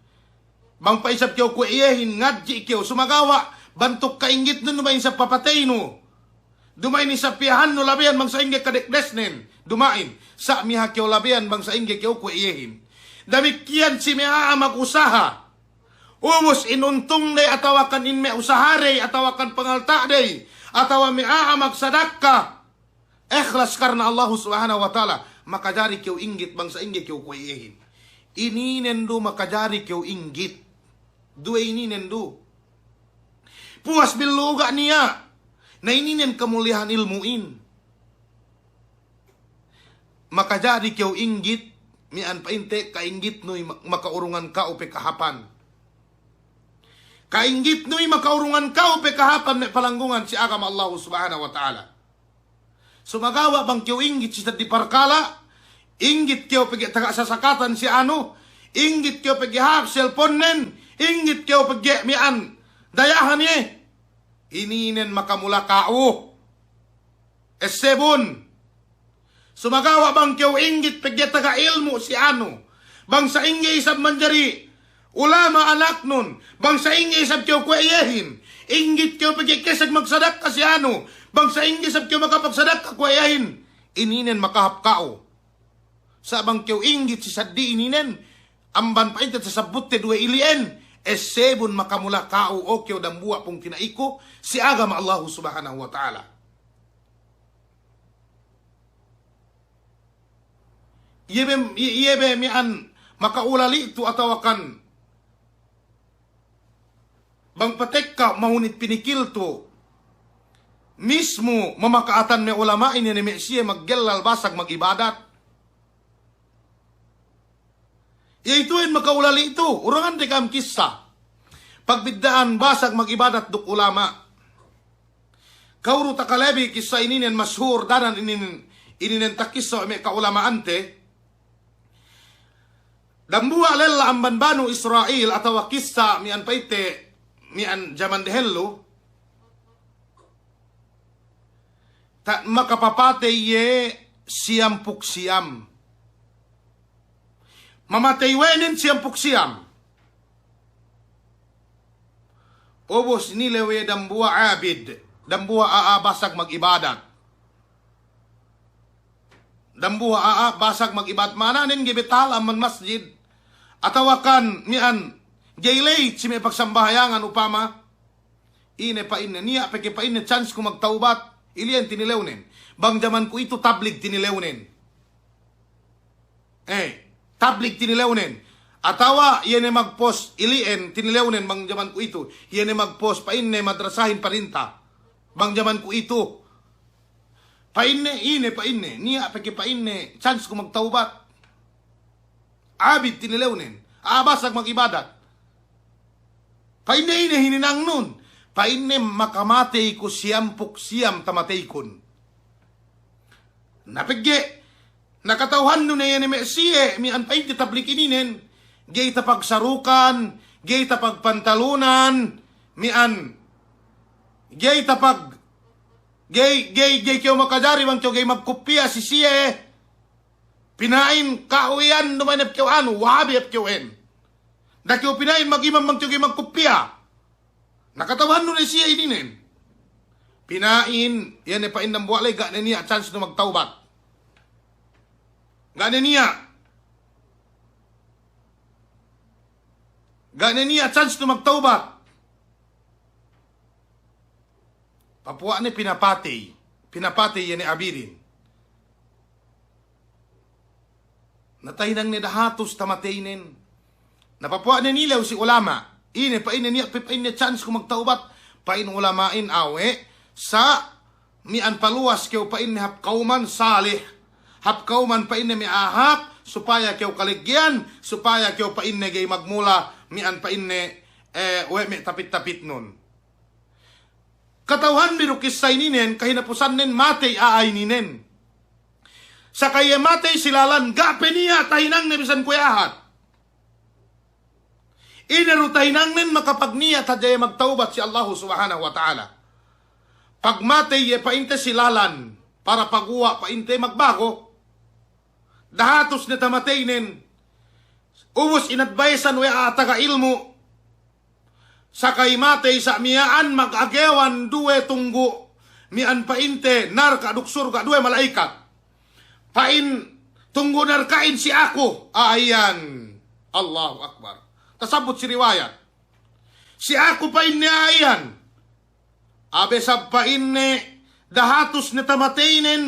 Bang pa'isab kew kuwe' iyehin, ngadji' kew, sumagawa' bantuk ka'inggitnun duma'in isab papateynu. Duma'in isab piyahannu labeyan bang sa'ingge kadekdesnen. Duma'in, sa' miha kew labeyan bang sa'ingge kew kuwe' iyehin. Damikkiyan si me' a'a magusaha. Ubus in untung dey atawakan in me' usaha dey atawakan pangalta' dey atawa me' a'a magsadakka. Ikhlas karna Allahu Subhanahu wa Ta'ala, makajari kew inggit bang sa'ingge kew kuwe' iyehin. Ininen du makajari kew inggit. Duwe ininen du. Puwas billu ga' niya'. Na ininen kamuliyahan ilmu'in. Makajari kew inggit, miya'an pa'inte ka'inggitnuy ma-, maka'urungan ka'u pe kahāpan. Ka'inggitnuy maka'urungan ka'u pe kahāpan me' palanggungan si agama Allahu Subhanahu wa Ta'ala. Sumagawa' bang kew inggit si saddi parkala', inggit kew pegge' taga sasakatan si anu, inggit kew pegge' hāp selponnen, inggit kew pegge' miya'an dayahan iye. Ininen makamula ka'u. Essebun. Sumagawa' bang kew inggit pegge' taga ilmu' si anu. Bang sa'ingge isab manjari ulama' anaknun, bang sa'ingge isab kew kuwe' iyehin, inggit kew pegge' keseg magsadakka si anu, bang sa'ingge isab kew makapagsadakka kuwe' iyehin, ininen makahāp ka'u. Sa' bang kew inggit si saddi ininen, amban pa'inte tasabbutte duwe ili'en, essebun makamula ka'u, o kew dambuwa' pungtina'iku si agama Allahu Subhanahu wa Ta'ala. Iye be, iye be miya'an maka'ulali' tu atawakan bang patekka mahunit pinikil tu mismu mamaka'atan me' ulama'in iye ne me' siye maggellal basag magibadat. Iye itu'in maka'ulali' tu, urangan de ka'am kissa. Pagbidda'an basag magibadat duk ulama'. Ka'u du takale bi kissa ininen mashur danan ininen, ininen takissa we' me' ka'ulama'ante. Dambuwa' lella amban Banu Isra'il atawa kissa miya'an pa'inte miya'an jaman dehellu. Ta-, makapapatey iye siyampū' siyam. Mamatey we' nen siyampū' siyam. Ubus nilew iye dambuwa' abid, dambuwa' a'a basag magibadat. Dambuwa' a'a basag magibadat, ma'ananen ga'i be tahal amban masjid. Atawakan miya'an ga'i leyit si me' pagsambahayangan upama. Ine pa'inne, niya' pe ke pa'inne chance ku magtawbat, ili'en tinilewnen. Bang jaman kuwe'itu tablig tinilewnen. eh, tablig tinilewnen. Atawa iye ne magpost ili'en tinilewnen bang jaman kuwe'itu. Iye ne magpost pa'inne madrasahin parinta bang jaman kuwe'itu. Pa'inne, ine pa'inne, niya' pegge' pa'inne chance ku magtawbat. Abid tinilewnen, a'a basag magibadat. Pa'inne ine hininangnun, pa'inne makamatey ku siyampū' siyam tamateykun. Na pegge' na kata'uhannu ne iye ne me' siye miya'an pa'inte tablig ininen, ga'i tapagsarukan, ga'i tapagpantalunan, miya'an, ga'i tapag-, ga'i, ga'i, ga'i kew makajari bang kew ga'i magkuppiya si siye. Pina'in ka'u iyan duma'in hep kew anu, Wahabi hep kew en. Da'a kew pina'in magimam bang kew ga'i magkuppiya. Na kata'uhannu ne siye ininen. Pina'in, iye ne pa'in dambuwa' ley ga' ne niya' chance du magtawbat. Ga' ne niya'. Ga' ne niya' chance du magtawbat. Papuwa'ne pinapatey, pinapatey iye ne abidin. Na tahinang ne dahatus tamateynen. Na papuwa'ne nilew si ulama'. Ine pa'inne niya' pe pa'inne chance ku magtawbat. Pa'in ulama'in awe', sa' miya'an paluwas kew pa'inne hap kawman salih. Hap kawman pa'inne me' a'a hāp, supaya kew kaleggeyan, supaya kew pa'inne ga'i magmula, miya'an pa'inne, eh, we' me' tapit-tapitnun. Kata'uhanbi du kissa ininen, kahinapusannen matey a'a ininen. Saka iye matey si lalan, ga' pe niya' tahinangne bisan kuwe' ahad. Ine du tahinangnen, makapagniya' hadja iye magtawbat si Allahu Subhanahu wa Ta'ala. Pagmatey iye pa'inte si lalan, para paguwa' pa'inte magbago. Dahatus ne tamateynen, ubus inadbaysan we' a'a taga ilmu'. Saka imatey sa' miya'an mag-agewan duwe tunggu' miya'an pa'inte narka' duk surga' duwe mala'ikat. Pa'in tunggu' narka'in si aku, a'a iyan. Allahu Akbar. Tasabbut si riwayat. Si aku pa'inne a'a iyan. Abe sab pa'inne dahatus ne tamateynen.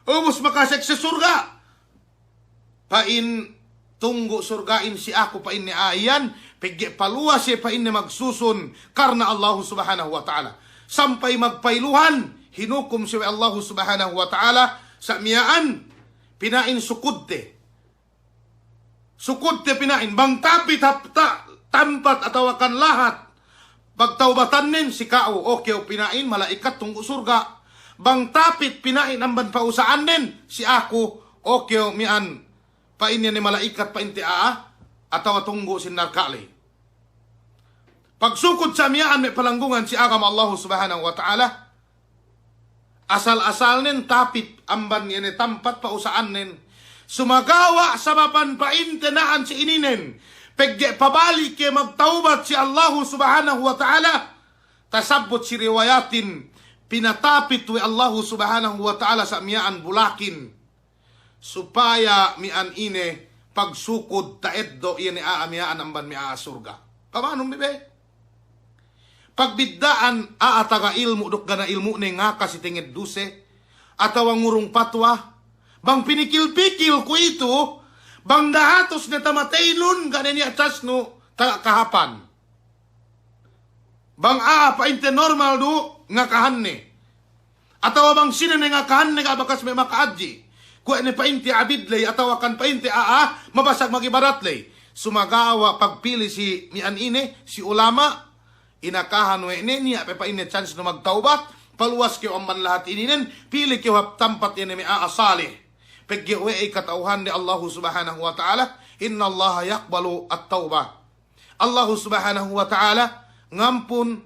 Ubus makasek si surga'. Pa'in tunggu' surga'in si aku pa'inne a'a iyan, pegge' paluwas iye pa'inne magsusun karna Allahu Subhanahu wa Ta'ala. Sampay magpailuhan, hinukum siye we' Allahu Subhanahu wa Ta'ala, sa' miya'an, pina'in sukudte. Sukudte pina'in, bang tapit hap ta-, tampat atawakan lahat pagtawbatannen si ka'u, o kew pina'in mala'ikat tunggu' surga'. Bang tapit pina'in amban pa'usa'annen si aku, o kew miya'an pa'in iye ne mala'ikat pa'inte a'a, atawa tunggu' si narka' ley. Pagsukud sa' miya'an me' palanggungan si agama Allahu Subhanahu wa Ta'ala, asal-asalnen tapit amban iye ne tampat pa'usa'annen. Sumagawa' sababan pa'inte na'an si ininen, pegge' pabalik iye magtawbat si Allahu Subhanahu wa Ta'ala, tasabbut si riwayatin, pinatapit we' Allahu Subhanahu wa Ta'ala sa' miya'an bulakin. Supaya miya'an ine pagsukud ta'eddo' iye ne a'a miya'an amban me' a'a surga'. Pamanun bi be? Pagbidda'an a'a taga ilmu' duk ga' niya' ilmu'ne ngaka si tenged duse, atawa ngurung patwa, bang pinikil-pikil kuwe'itu, bang dahatus ne tamateynun ga' ne niya' chance nu taga kahāpan. Bang a'a pa'inte normal du ngakahanne. Atawa bang sine ne ngakahanne ga' bakas me' maka'adji'. Kuwe' ne pa'inte abid ley, atawakan pa'inte a'a mabasag magibadat ley. Sumagawa' pagpili si miya'an ine, si ulama', inakahan we' ne niya' pe pa'inne chance nu magtawbat, paluwas kew amban lahat ininen, pili kew hap tampat iye ne me' a'a salih. Pegge' we'ey kata'uhande Allahu Subhanahu wa Ta'ala, innallaha yaqbalu at-tawbah. Allahu Subhanahu wa Ta'ala ngampun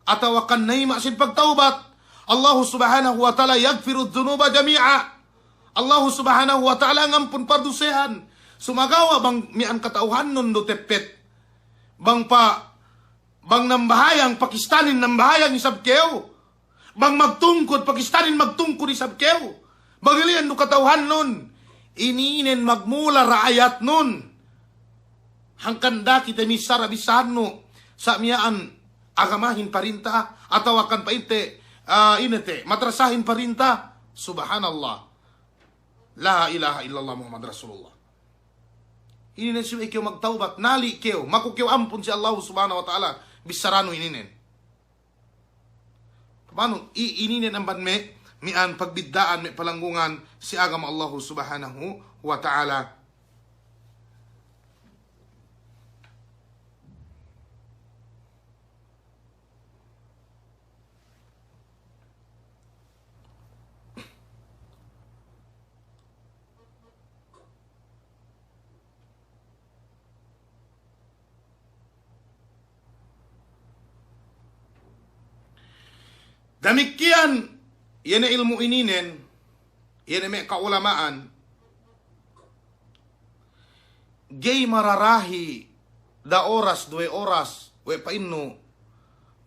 atawakan nayima' sin pagtawbat. Allahu Subhanahu wa Ta'ala yaghfiru dhunuba jami'a. Allahu Subhanahu wa Ta'ala ngampun pardusehan. Sumagawa' bang miya'an kata'uhannun du teppet. Bang pa, bang nambahayang Pakistanin nambahayang isab kew. Bang magtungkud Pakistanin magtungkud isab kew. Bang ili'en du kata'uhannun. Ininen magmula ra'ayatnun. Hangkan da'a kite missara bissāhannu. Sa' miya'an agamahin parinta. Atawakan pa'inte, ah, ine te, madrasahin parinta. Subhanallah. La ilaha illallah Muhammad Rasulullah. Ininen subey kew magtawbat, nali' kew, maku kew ampun si Allahu Subhanahu wa Ta'ala, bissaranu ininen. Pamanu, i-, ininen amban me', mi'an pagbidda'an me' palanggungan si agama Allahu Subhanahu wa Ta'ala. Damikkiyan, iye ne ilmu' ininen, iye ne me' ka'ulama'an, ga'i mararahi da oras, duwe oras, we' pa'innu,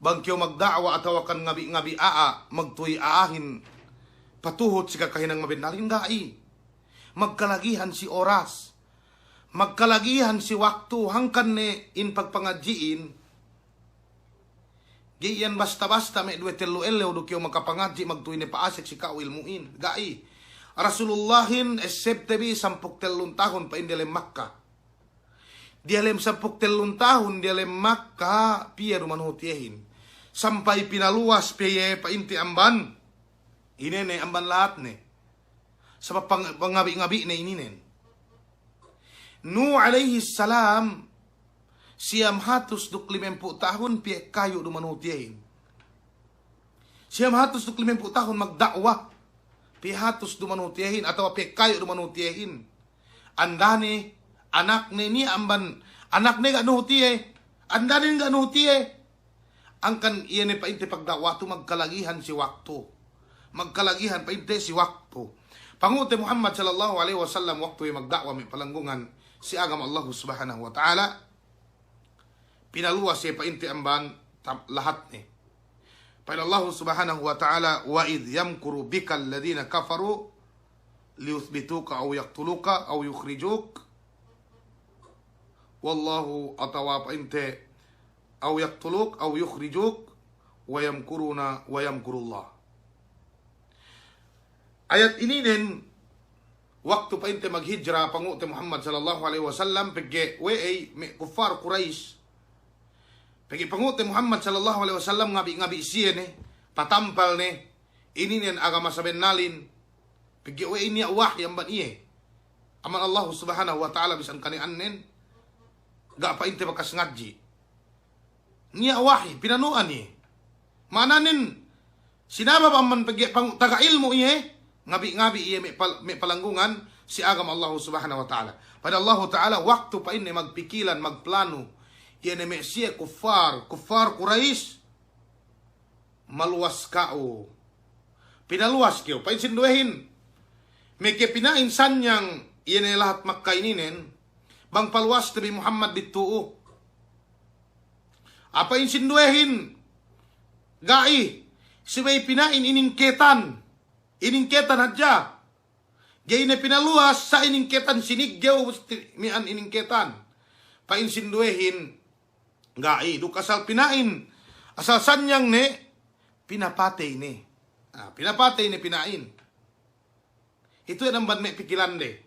bang kew magda'wa atawakan ngabi'-ngabi' a'a, magtuy a'ahin, patuhut si kakahinang mabennalin, ga'i. Magkalagihan si oras, magkalagihan si waktu, hangkan ne in pagpangadji'in, ga'i iyan basta-basta me' duwe tellu ellew du kew makapangadji' magtuy ne pa'asek si ka'u ilmu'in. Ga'i. Rasulullahin essebte bi sampū' tellun tahun pa'in diyalem Makka. Diyalem sampū' tellun tahun diyalem Makka, piye du manuhut iyehin. Sampay pinaluwas pe iye pa'inte amban. Inene amban lahatne. Sabab pang-, pangabi'-ngabi'ne ininen. Nuh alayhis salam, siyam hatus duk limempū' tahun piye kayu' du manuhut iyehin. Siyam hatus duk limempū' tahun magda'wa, piye hatus du manuhut iyehin, atawa piye kayu' du manuhut iyehin. Andane, anakne niya' amban, anakne ga' nuhut iye, andane ga' nuhut iye. Hangkan iye ne pa'inte pagda'wa tu magkalagihan si waktu. Magkalagihan pa'inte si waktu. Pangu'te Muhammad sallallahu alaihi wasallam waktu iye magda'wa me' palanggungan si agama Allahu Subhanahu wa Ta'ala, pinaluwas iye pa'inte amban tam-, lahatne. Pa'in Allahu Subhanahu wa Ta'ala, "Wa idh yamkuru bikal ladhina kafaru liyuthbituka aw yaqtuluka aw yukhrijuk." Wallahu, atawa pa'inte, "Aw yaqtuluk, aw yukhrijuk, wa yamkuruna, wa yamkurullah." Ayat ininen, waktu pa'inte maghijra pangu'te Muhammad sallallahu alaihi wasallam, pegge' we'ey me' kuffar Quraysh. Pegge' pangu'te Muhammad sallallahu alaihi wasallam ngabi'-ngabi' siye ne, patampal ne, ininen agama sabennalin, pegge' we'ey niya' wahi amban iye. Amban Allahu Subhanahu wa Ta'ala bisan kane'annen, ga' pa'inte bakas ngadji'. Niya' wahi, pinanu'an iye. Ma'ananen, sinabab amban pegge' pang-, taga ilmu' iye, ngabi'-ngabi' iye me' pal-, me' palanggungan si agama Allahu Subhanahu wa Ta'ala. Pa'in Allahu Ta'ala, waktu pa'inne magpikilan, magplanu, iye ne me' siye kuffar, kuffar Quraysh, maluwas ka'u. Pinaluwas kew. Pa'in sinduwehin, meke pina'in sanyang iye ne lahat Makka ininen, bang paluwaste bi Muhammad bittu'u. Pa'in sinduwehin, ga'i, subey pina'in iningketan. Iningketan hadja. Ga'i ne pinaluwas, sa' iningketan siniggew, musti mi'an iningketan. Pa'in sinduwehin, ga'i, duk asal pina'in, asal sanyang ne, pinapatey ne. Ah, pinapatey ne pina'in. Itu iyan amban me' pikilande.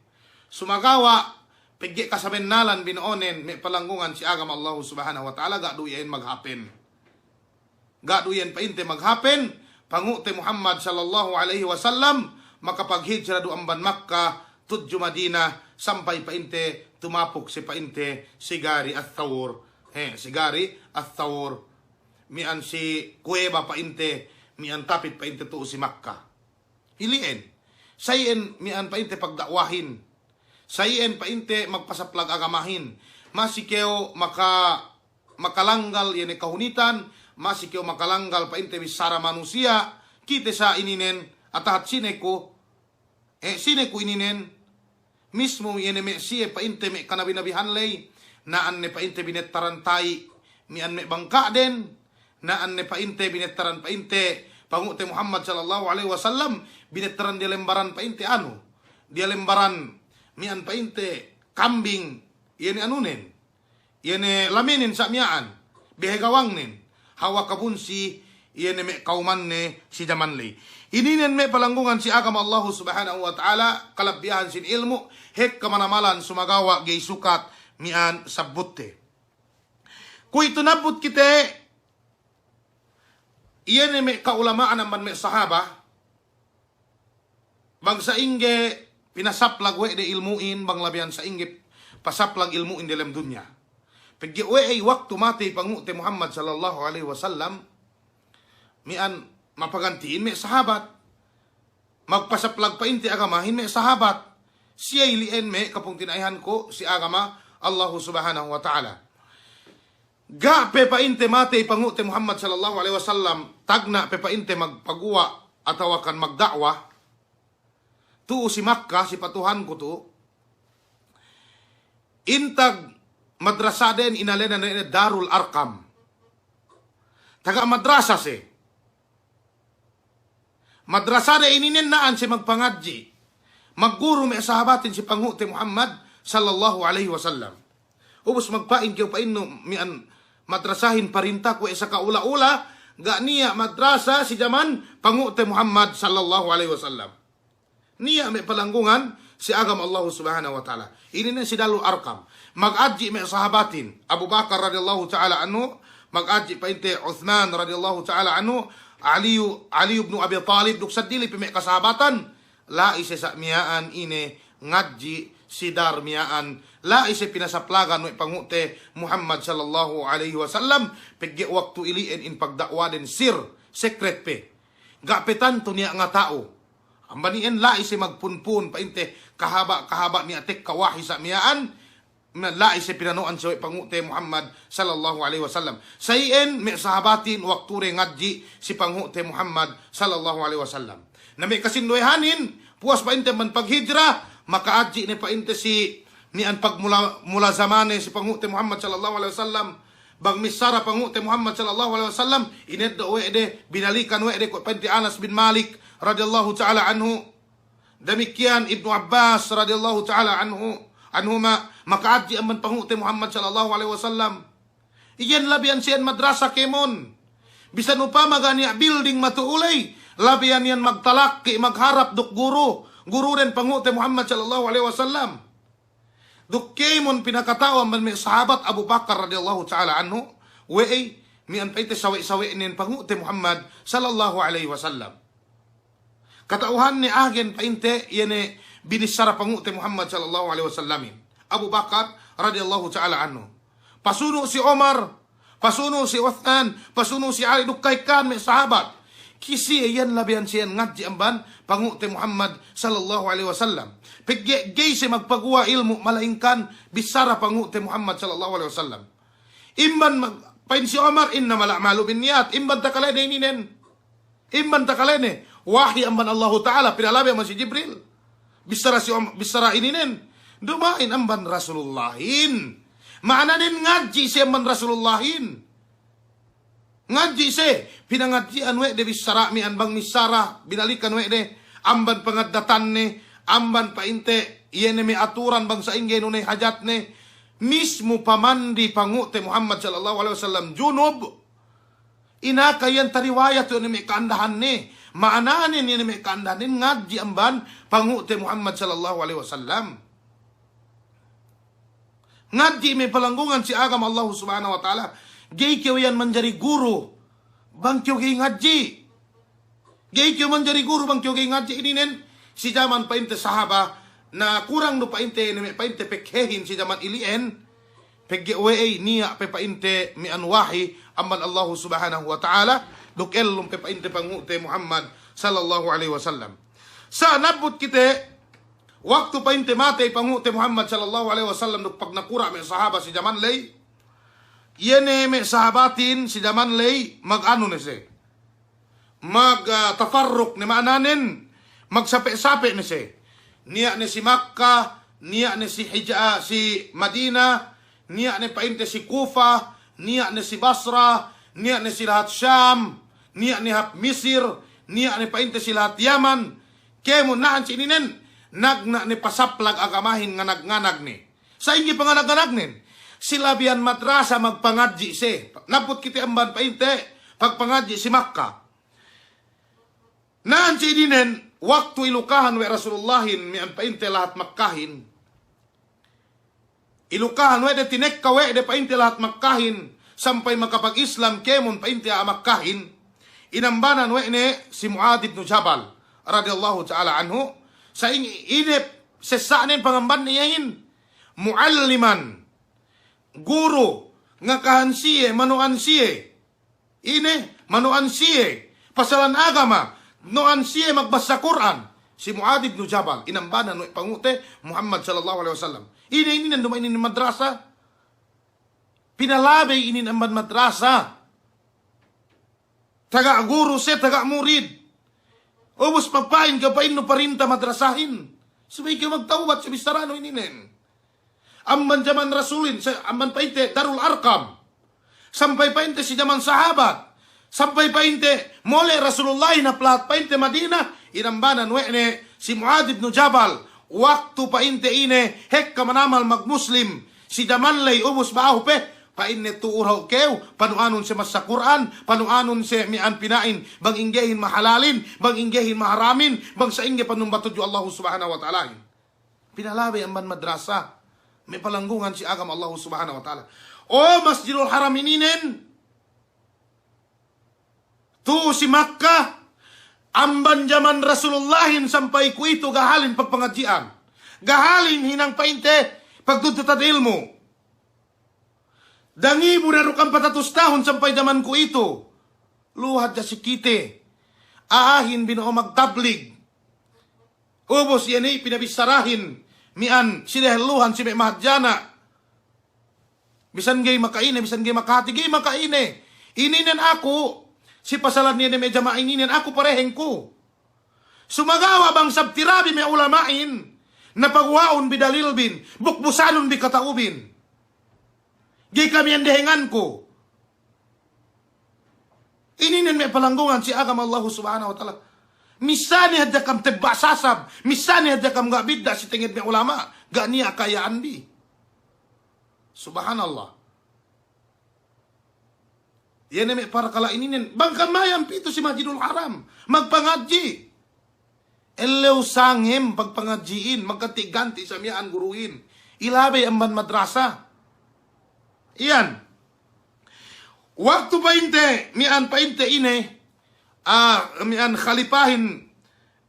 Sumagawa', pegge' kasabennalan bino'onen me' palanggungan si agama Allahu Subhanahu wa Ta'ala, ga' du iyan maghapen. Ga' du iyan pa'inte maghapen, pangu'te Muhammad sallallahu alaihi wasallam, makapaghijra du amban Makka tudju Madina, sampay pa'inte tumapuk si pa'inte si Gari Ath-Thawr. He, si Gari Ath-Thawr. Mi'an si kuweba pa'inte, mi'an tapit pa'inte tu'u si Makka. Ili'en. Sa' iyan mi'an pa'inte pagda'wahin. Sa' iyan pa'inte magpasaplag agamahin. Masi kew maka-, makalanggal iye ne kahunitan, masi kew makalanggal pa'inte bissara manusiya', kite sa' ininen, atahat sine ku, eh, sine ku ininen, mismu iye ne me' siye pa'inte me' kanabi-nabihan ley, na'an ne pa'inte binettaran ta'i, mi'an me' bangka'den, na'an ne pa'inte binettaran pa'inte, pangu'te Muhammad sallallahu alaihi wasallam, binettaran diyalem baran pa'inte anu, diyalem baran mi'an pa'inte kambing, iye ne anunen, iye ne lamenen sa' miya'an, behe gawangnen, hawal kabunsi, iye ne me' kawumanne si jaman ley. Ininen me' palanggungan si agama Allahu Subhanahu wa Ta'ala, kalabbihan sin ilmu', hekka manamalan sumagawa' ga'i sukat miya'an sabbutte. Kuwe'itu nabbut kite, iye ne me' ka'ulama'an amban me' sahaba, bang sa'ingge pinasaplag we' de ilmu'in, bang labeyan sa'ingge pasaplag ilmu'in delem dunya. Pegge' we'ey waktu matey Pangu'te Muhammad sallallahu alaihi wasallam, miya'an mapagantihin me' sahabat. Magpasaplag pa'inte agamahin me' sahabat. Siye ili'en me' kapungtina'ihanku si agama Allahu Subhanahu wa Ta'ala. Ga' pe pa'inte matey Pangu'te Muhammad sallallahu alaihi wasallam, tagna' pe pa'inte magpaguwa' atawakan magda'wa tu'u si Makka, si patuhanku tu'u. Intag madrasaden inalena ne Darul Arqam. Taga madrasa siye. Madrasade ininen na'an siye magpangadji', magguru me' sahabatin si Pangu'te Muhammad sallallahu alaihi wasallam. Ubus magpa'in kew pa'innu miya'an madrasahin parinta kuwe' saka ula-ula, ga' niya' madrasa si jaman Pangu'te Muhammad sallallahu alaihi wasallam. Niya' me' palanggungan si agama Allahu Subhanahu wa Ta'ala. Ininen si Darul Arqam. Magadji' me' sahabatin. Abu Bakar radiyallahu ta'ala anhu, magadji' pa'inte Uthman radiyallahu ta'ala anhu, Aliyu, Ali ibnu Abi Talib, duk seddili pe me' kasahabatan. La'i siye sa' miya'an ine ngadji' si Dar miya'an. La'i siye pinasaplagan we' Pangu'te Muhammad sallallahu alaihi wasallam. Pegge' waktu ili'en in pagda'waden sir, secret pe. Ga' pe tantu niya' ngata'u. Amban iyan la'i siye magpunpun pa'inte kahaba'-kahaba' niya' tekka wahi sa' miya'an, la'i siye pinano'an siye we' Pangu'te Muhammad sallallahu alaihi wasallam. Sa' iyan me' sahabatin waktude ngadji' si Pangu'te Muhammad sallallahu alaihi wasallam. Na me' kasinduwehanin, puwas pa'inte amban paghijra, maka'adji' ne pa'inte si miya'an pagmula-, mulazamane si Pangu'te Muhammad sallallahu alaihi wasallam. Bang missara Pangu'te Muhammad sallallahu alaihi wasallam, ineddo' we' de, binalikan we' de, kuwe' pa'inte Anas bin Malik radiyallahu ta'ala anhu. Damikkiyan Ibnu Abbas radiyallahu ta'ala anhu, anhuma, maka'adji' amban Pangu'te Muhammad sallallahu alaihi wasallam. Iyan labeyan siyan madrasa kēmon. Bisan upama ga' niya' building matu'u ley, labeyan iyan magtalakki', magharap duk guru, guruden Pangu'te Muhammad sallallahu alaihi wasallam. Duk kēmon pinakata'u amban me' sahabat Abu Bakar radiyallahu ta'ala anhu, we'ey miya'an pa'inte sawe'-sawe'nen Pangu'te Muhammad sallallahu alaihi wasallam. Kata'uhanne agen pa'inte iye ne binissara Pangu'te Muhammad sallallahu alaihi wasallamin. Abu Bakar radiyallahu ta'ala anhu. Pasunu' si Umar, pasunu' si Uthman, pasunu' si Ali duk ka'ekkahan me' sahabat. Kisi iyan labeyan siyan ngadji' amban Pangu'te Muhammad sallallahu alaihi wasallam. Pegge' ga'i siye magpaguwa' ilmu' malaingkan bissara Pangu'te Muhammad sallallahu alaihi wasallam. Imban mag-, pa'in si Umar, "Innamal a'malu binniyat." Imban takalene ininen. Imban takalene, wahi amban Allahu Ta'ala, pinalabi amban si Jibril. Bissara si Om-, bissara ininen. Duma'in amban Rasulullahin. Ma'ananen ngadji' siye amban Rasulullahin. Ngadji' siye, pinangadji'an we' de bissara miya'an bang missara, binalikan we' de, amban pangaddatanne, amban pa'inte, iye ne me' aturan bang sa'ingge inu ne hajatne, mismu pamandi Pangu'te Muhammad sallallahu alaihi wasallam junub. Inaka iyan tariwayat iye ne me' ka'andahanne. Ma'ananen iye ne me' ka'andahannen ngadji' amban Pangu'te Muhammad sallallahu alaihi wasallam. Ngadji' me' palanggungan si agama Allahu Subhanahu wa Ta'ala. Ga'i kew iyan manjari guru bang kew ga'i ngadji'. Ga'i kew manjari guru bang kew ga'i ngadji' ininen si jaman pa'inte sahaba, na kurang du pa'inte ne me' pa'inte pekhehin si jaman ili'en, pegge' we'ey niya' pe pa'inte miya'an wahi amban Allahu Subhanahu wa Ta'ala, duk ellum pe pa'inte Pangu'te Muhammad sallallahu alaihi wasallam. Sa' nabbut kite, waktu pa'inte matey Pangu'te Muhammad sallallahu alaihi wasallam duk pagnakura' me' sahaba si jaman ley, iye ne me' sahabatin si jaman ley mag-anu ne siye. Mag, ah, tafarruq ne ma'ananen, magsape'-sape' ne siye. Niya' ne si Makka, niya' ne si Hija-, si Madina, niya' ne pa'inte si Kufa, niya' ne si Basra, niya' ne si lahat Sham, niya' ne hap Misir, niya' ne pa'inte si lahat Yaman. Kēmon na'an si ininen, nagna' ne pasaplag agamahin nganag-nganag ne. Sa'ingge panganag-nganagnen? Si labeyan madrasa magpangadji' siye. Nabbut kite amban pa'inte, pagpangadji' si Makka. Na'an si ininen, waktu ilukahan we' Rasulullahin, miya'an pa'inte lahat Makkahin. Ilukahan we' de, tinekka we' de pa'inte lahat Makkahin, sampay makapag-Islam kēmon pa'inte a'a Makkahin. Inambanan we' ne si Mu'adz ibnu Jabal, radiyallahu ta'ala anhu. Sa'ingge ine sessa'nen pangambanne iyehin, mu'alliman, guru, ngakahan siye, mano'an siye. Ine, mano'an siye pasalan agama, no'an siye magbassa Kur'an. Si Mu'adz ibnu Jabal, inambanan we' pangu'te Muhammad sallallahu alaihi wasallam. Ine ininen duma'in inin madrasa? Pinalabey inin amban madrasa. Taga guru siye, taga murid. Ubus magpa'in kew, pa'innu parinta madrasahin. Subey kew magtawbat si bissaranu ininen. Amban jaman Rasulin, sa-, amban pa'inte Darul Arqam. Sampay pa'inte si jaman sahabat. Sampay pa'inte mole' Rasulullahin hap lahat pa'inte Madina, inambanan we' ne si Mu'adz ibnu Jabal. Waktu pa'inte ine hekka manamal magmuslim si jaman ley, ubus ba'ahu pe, pa'inne, tu'u dahu' kew, panu'anun siye massa Kur'an, panu'anun siye miya'an pina'in, bang inggehin mahalalin, bang inggehin maharamin, bang sa'ingge panumba tudju Allahu Subhanahu wa Ta'alahin. Pinalabey amban madrasa. Me' palanggungan si agama Allahu Subhanahu wa Ta'ala. O Masjidul Haram ininen, tu'u si Makka, amban jaman Rasulullahin sampay kuwe'itu gahalin pagpangadji'an. Gahalin hinang pa'inte pagtuntutan ilmu'. Dangibu ne duk ampat hatus tahun sampay jaman kuwe'itu. Luwal hadja si kite. A'ahin bino'o magtablig. Ubus iye ne pinabissarahin miya'an si dehelluhan si me' mahadjana'. Bisan ga'i maka'ine, bisan ga'i makahati, ga'i maka'ine. Ininen aku, si pasalan iye ne me' jama'a ininen, aku parehengku. Sumagawa' bang sab tirabi me' ulama'in, na paguwa'un bi dalilbin, bukbusanun bi kata'ubin. Ga'i kamiyan dehenganku. Ininen me' palanggungan si agama Allahu Subhanahu wa Ta'ala. Missā ne hadja kam tebba' sasab, missā ne hadja kam ga' bidda' si tenged me' ulama', ga' niya' kaya'anbi. Subhanallah. Iye ne me' parkala' ininen, bang kam mayam pitu si Masjidul Haram, magpangadji'. Ellew sangem pagpangadji'in, magganti'-ganti' sa miya'an guruhin. Ilabey amban madrasa. Iyan. Waktu pa'inte, miya'an pa'inte ine, ah, miya'an khalipahin,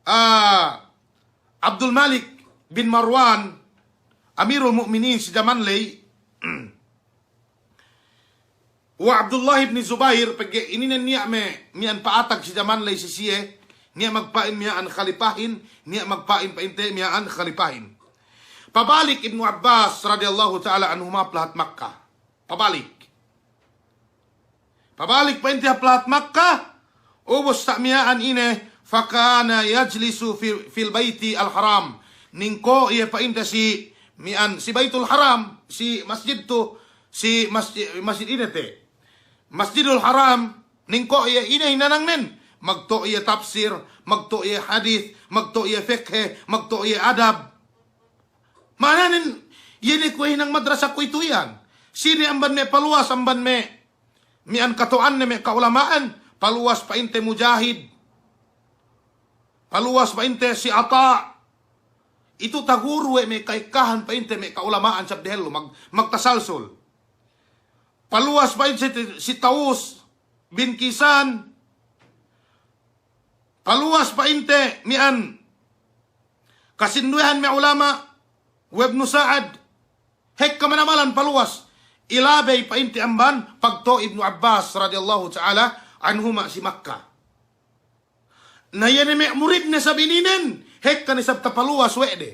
ah, Abdul Malik bin Marwan, Amirul Mu'minin si jaman ley, wa Abdullah ibn Zubair, pegge' ininen niya' me' miya'an pa'atag si jaman ley si siye, niya' magpa'in miya'an khalipahin, niya' magpa'in pa'inte miya'an khalipahin. Pabalik Ibnu Abbas radiyallahu ta'ala anhuma hap lahat Makka. Pabalik. Pabalik pa'inte hap lahat Makka, ubus sa' miya'an ine, fakana yajlisu fi, fil baytil haram. Ningko' iye pa'inte si miya'an, si Baytul Haram, si masjid tu, si masji-, masjid ine te. Masjidul Haram, ningko' iye ine hinanangnen. Magtō' iye tafsir, magtō' iye hadis, magtō' iye fikhe, magtō' iye adab. Ma'ananen, iye ne kuwe' hinang madrasa kuwe'itu iyan. Sine amban me' paluwas, amban me' miya'an kato'anne me' ka'ulama'an, paluwas pa'inte Mujahid. Paluwas pa'inte si Ata'. Itu taguru we' me' ka'ekkahan pa'inte me' ka'ulama'an sab dehellu, mag-, magtasalsul. Paluwas pa'inte si, si Tawus bin Kisan. Paluwas pa'inte miya'an kasinduwehan me' ulama', we' Ibnu Sa'ad, hekka manamalan paluwas, ilabey pa'inte amban pagtō' Ibnu Abbas radiyallahu ta'ala anhuma si Makka. Na iye ne me' muridne sab ininen, hekka ne sab tapaluwas we' de.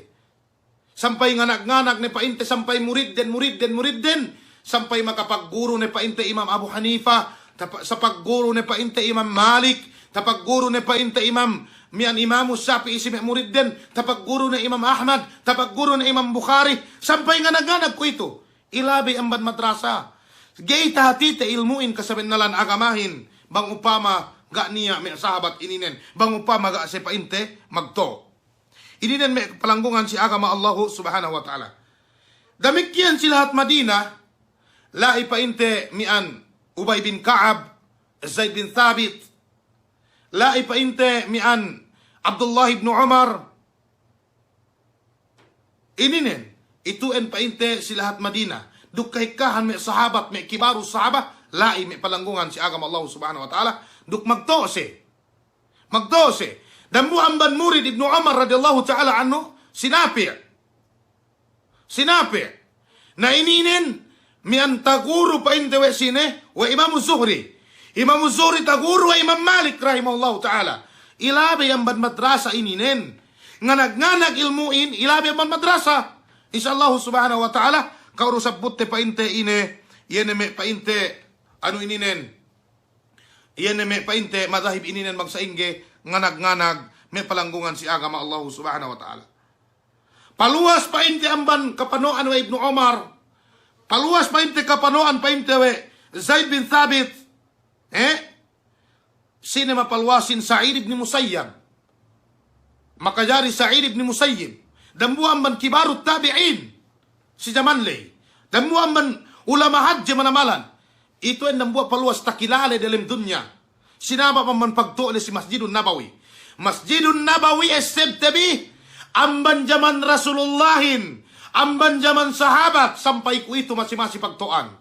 Sampay nganak-nganak ne pa'inte, sampay muridden, muridden, muridden, sampay makapagguru ne pa'inte Imam Abu Hanifa, tapa-, sapagguru ne pa'inte Imam Malik, tapagguru ne pa'inte Imam, miya'an Imamu Shafi'i si me' muridden, tapagguru ne Imam Ahmad, tapagguru ne Imam Bukhari, sampay nganak-nganak kuwe'itu. Ilabey amban madrasa. Ga'i tahatite ilmu'in kasabennalan agamahin, bang upama ga' niya' me' sahabat ininen, bang upama ga' siye pa'inte magtō'. Ininen me' palanggungan si agama Allahu Subhanahu wa Ta'ala. Damikkiyan si lahat Madina, la'i pa'inte miya'an Ubay bin Ka'ab, Zaid bin Thabit, la'i pa'inte mi'an Abdullah ibnu Umar, ininen, itu'en pa'inte si lahat Madina. Duk kahekkahan me' sahabat, me' kibaru sahabat, la'i me' palanggungan si agama Allahu Subhanahu wa Ta'ala, duk magto'o siye. Magto'o siye. Dambuwa' amban murid Ibnu Umar radiyallahu ta'ala anhu, si Nafi'. Si Nafi'. Na ininen, mi'an taguru pa'inte we' sine, we' Imamu Zuhri. Imamu Zuhri taguru we' Imam Malik rahimahullahu ta'ala. Ilabey amban madrasa ininen. Nganag-nganag ilmu'in, ilabey amban madrasa. Insya Allahu subhanahu wa ta'ala, ka'u du sabbutte pa'inte ine, iye ne me' pa'inte, anu ininen. Iye ne me' pa'inte madahib ininen bang sa'ingge nganag-nganag me' palanggungan si agama Allahu subhanahu wa ta'ala. Paluwas pa'inte amban kapano'an we' Ibnu Umar. Paluwas pa'inte kapano'an pa'inte we' Zaid bin Thabit. Eh? Sine mapaluwasin? Sa'id ibn Musayyab. Makajari Sa'id ibn Musayyib. Dambuwa' amban kibarut tabi'in. Si jaman ley. Dambuwa' amban ulama' hadje manamalan. Itu'en dambuwa' paluwas takilale delem dunya. Sinabab amban pagto'o le si Masjidun Nabawi. Masjidun Nabawi essebte bi amban jaman Rasulullahin, amban jaman sahabat, sampay kuwe'itu masi-masi pagto'an.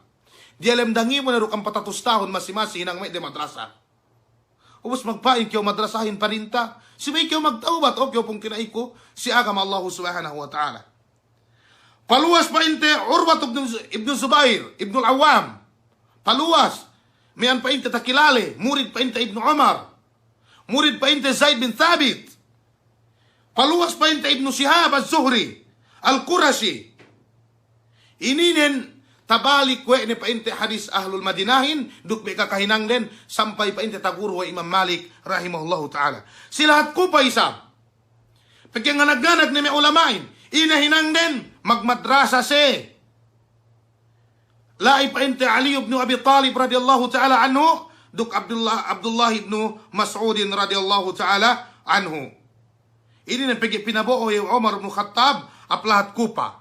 Diyalem dangibu ne duk ampat hatus tahun masi-masi hinang me' de madrasa. Ubus magpa'in kew madrasahin parinta, subey kew magtawbat, o kew pungtina'iku si agama Allahu subhanahu wa ta'ala. Paluwas pa'inte Urwat ibnu, ibnu Zubair, Ibnul Awwam. Paluwas, mi'an pa'inte takilale, murid pa'inte Ibnu Umar. Murid pa'inte Zaid bin Thabit. Paluwas pa'inte Ibnu Shihab az-Zuhri, al-Qurashi. Ininen tabalik we' ne pa'inte hadis ahlul Madinahin, duk me' kakahinangden, sampay pa'inte taguru we' Imam Malik rahimahullahu ta'ala. Si lahat Kupa isab. Pegge' nganag-nganag ne me' ulama'in, ine hinangden, magmadrasa siye. La'i pa'inte Ali ibnu Abi Talib radiyallahu ta'ala anhu, duk Abdullah, Abdullah ibnu Mas'udin radiyallahu ta'ala anhu. Ininen pegge' pinabo'o we' Umar ibnu Khattab hap lahat Kupa.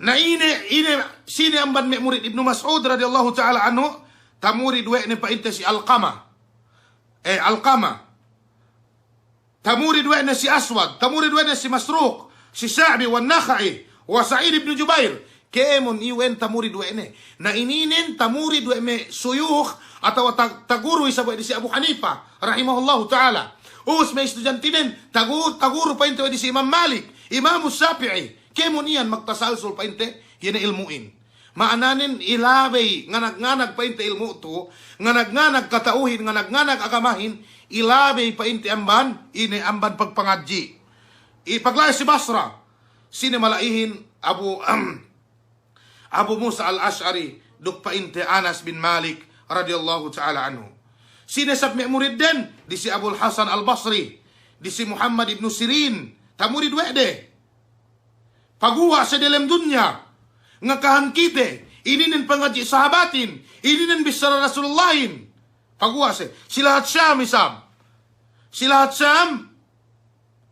Na ine, ine, sine amban me' murid Ibnu Mas'ud radiyallahu ta'ala anhu, tamurid we' ne pa'inte si Alqama. Eh, Alqama. Tamurid we' ne si Aswad, tamurid we' ne si Masruq, si Sha'bi, wa Nakha'i, wa Sa'id ibn Jubair. Kēmon iyu' iyan tamurid we' ne. Na ininen tamurid we' me' suyukh atawa ta-, taguru isab we' disi Abu Hanifa, rahimahullahu ta'ala. Ubus me' istudiyantinen, tagu-, taguru pa'inte we' disi Imam Malik, Imamu Shafi'i. Kēmon iyan magtasalsul pa'inte, iye ne ilmu'in. Ma'ananen ilabey nganag-nganag pa'inte ilmu' tu, nganag-nganag kata'uhin, nganag-nganag agamahin, ilabey pa'inte amban, ine amban pagpangadji'. I pagla'i si Basra, sine mala'ihin Abu, Abu Musa al-Ash'ari, duk pa'inte Anas bin Malik radiyallahu ta'ala anhu. Sine sab me' muridden, disi Abul Hasan al-Basri, disi Muhammad ibnu Sirin, tamurid we' de. Paguwa' siye delem dunya, ngakahan kite, ininen pangadji' sahabatin, ininen bissara Rasulullahin. Paguwa' siye, si lahat Sham isab. Si lahat Sham,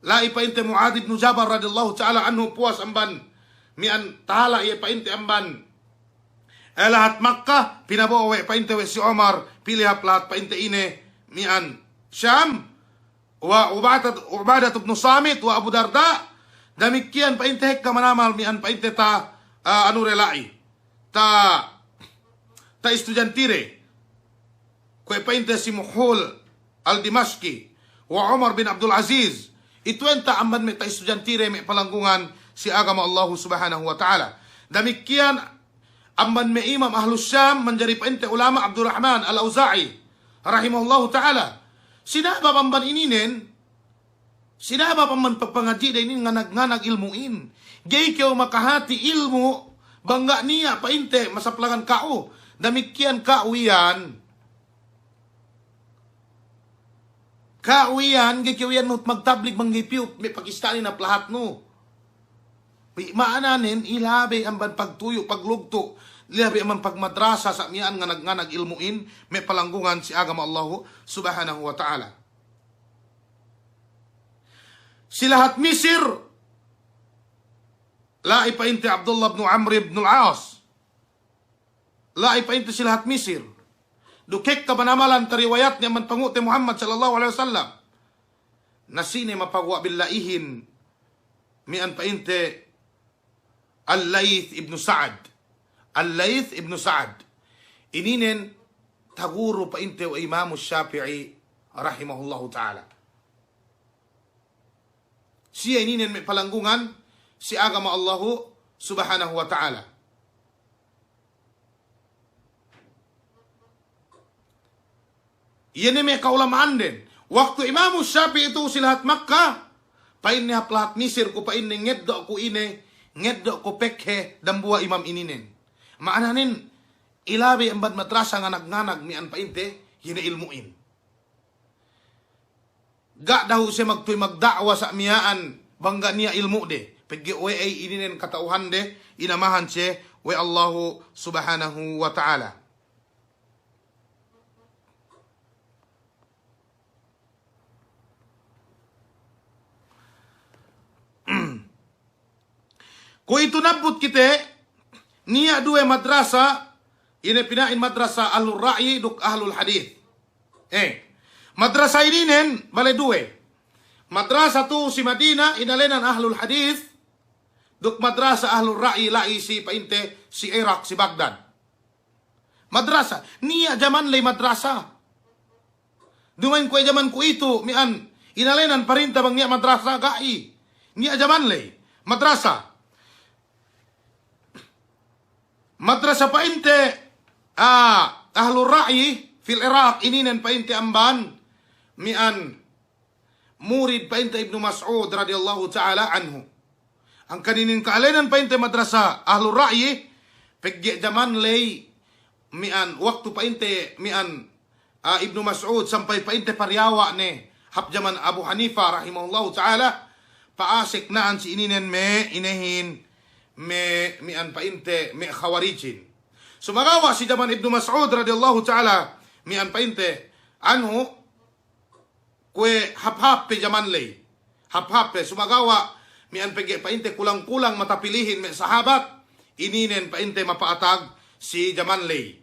la'i pa'inte Mu'adh ibnu Jabal radiyallahu ta'ala anhu puwas amban, mi'an tahala' iye pa'inte amban, eh, lahat Makkah, pinabo'o we' pa'inte we' si Umar, pī le hap lahat pa'inte ine, mi'an Sham, wa Ubadat, Ubadat ibnu Samit, wa Abu Darda, damikkiyan pa'inte hekka manamal mi'an pa'inte ta, ah, anu de la'i, ta, ta istudiyantide. Kuwe' pa'inte si Muhul al-Dimashqi, wa Umar bin Abdul Aziz, itu'en ta amban me' ta istudiyantide me' palanggungan si agama Allahu subhanahu wa ta'ala. Damikkiyan amban me' imam ahlu Sham manjari pa'inte ulama' Abdurrahman al-Awza'i, rahimahullahu ta'ala. Sinabab amban ininen, sinabab amban pagpangadji'de inin nganag-nganag ilmu'in. Ga'i kew makahati ilmu' bang ga' niya' pa'inte masaplangan ka'u. Damikkiyan ka'u iyan. Ka'u iyan, ga'i kew iyan nuhut magtablig bang ga'i piyu me' Pakistanin hap lahatnu. Bi ma'ananen, ilabey amban pagtuyu', paglugtu', ilabey amban pagmadrasa sa' miya'an nganag-nganag ilmu'in, me' palanggungan si agama Allahu subhanahu wa ta'ala. Si lahat Misir, la'i pa'inte Abdullah ibnu Amr ibnul As. La'i pa'inte si lahat Misir. duk ekka banamalan tariwayatne amban pangu'te Muhammad sallallahu alaihi wasallam. Na sine mapaguwa' billa'ihin, mi'an pa'inte Al-Layth ibnu Sa'ad. Al-Layth ibnu Sa'ad. Ininen taguru pa'inte we' Imamu Shafi'i rahimahullahu ta'ala. Siye ininen me' palanggungan si agama Allahu subhanahu wa ta'ala. Iye ne me' kaulama'anden. Waktu Imamu Shafi'i tu'u si lahat Makka, pa'inne hap lahat Misir ku pa'inne ngeddo' ku ine, ngeddo' ku pekhe dambuwa' imam ininen. Ma'ananen, ilabi amban madrasa nganag-nganag mi'an pa'inte, iye ne ilmu'in. Ga' dahu' siye magtuy magda'wa sa' miya'an bang ga' niya' ilmu'de. Pegge' we'ey ininen kata'uhande, inamahan siye we' Allahu subhanahu wa ta'ala. Kuwe'itu nabbut kite, niya' duwe madrasa, ine pina'in madrasa Ahlur Ra'yi duk Ahlul Hadith. Eh, madrasa ininen bale duwe. Madrasa tu'u si Madina inalenan Ahlul Hadith, duk madrasa Ahlur Ra'yi la'i si pa'inte si Iraq, si Baghdad. Madrasa, niya' jaman ley madrasa. Duma'in kuwe' jaman kuwe'itu, mi'an inalenan parinta bang niya' madrasa, ga'i. Niya' jaman ley madrasa. Madrasa pa'inte, ah, Ahlur Ra'yi fil Iraq ininen pa'inte amban, mi'an murid pa'inte Ibnu Mas'ud radiyallahu ta'ala anhu. Hangkan inin ka'alenan pa'inte madrasa Ahlur Ra'yi, pegge' jaman ley mi'an waktu pa'inte mi'an, ah, Ibnu Mas'ud sampay pa'inte pariyawa' ne hap jaman Abu Hanifa rahimahullahu ta'ala, pa'asek na'an si ininen me' inehin me' mi'an pa'inte me' Khawarijin. Sumagawa' si jaman Ibnu Mas'ud radiyallahu ta'ala mi'an pa'inte anhu, kuwe' hāp-hāp pe jaman ley. Hāp-hāp pe, sumagawa' mi'an pegge' pa'inte kulang-kulang matapilihin me' sahabat, ininen pa'inte mapa'atag si jaman ley.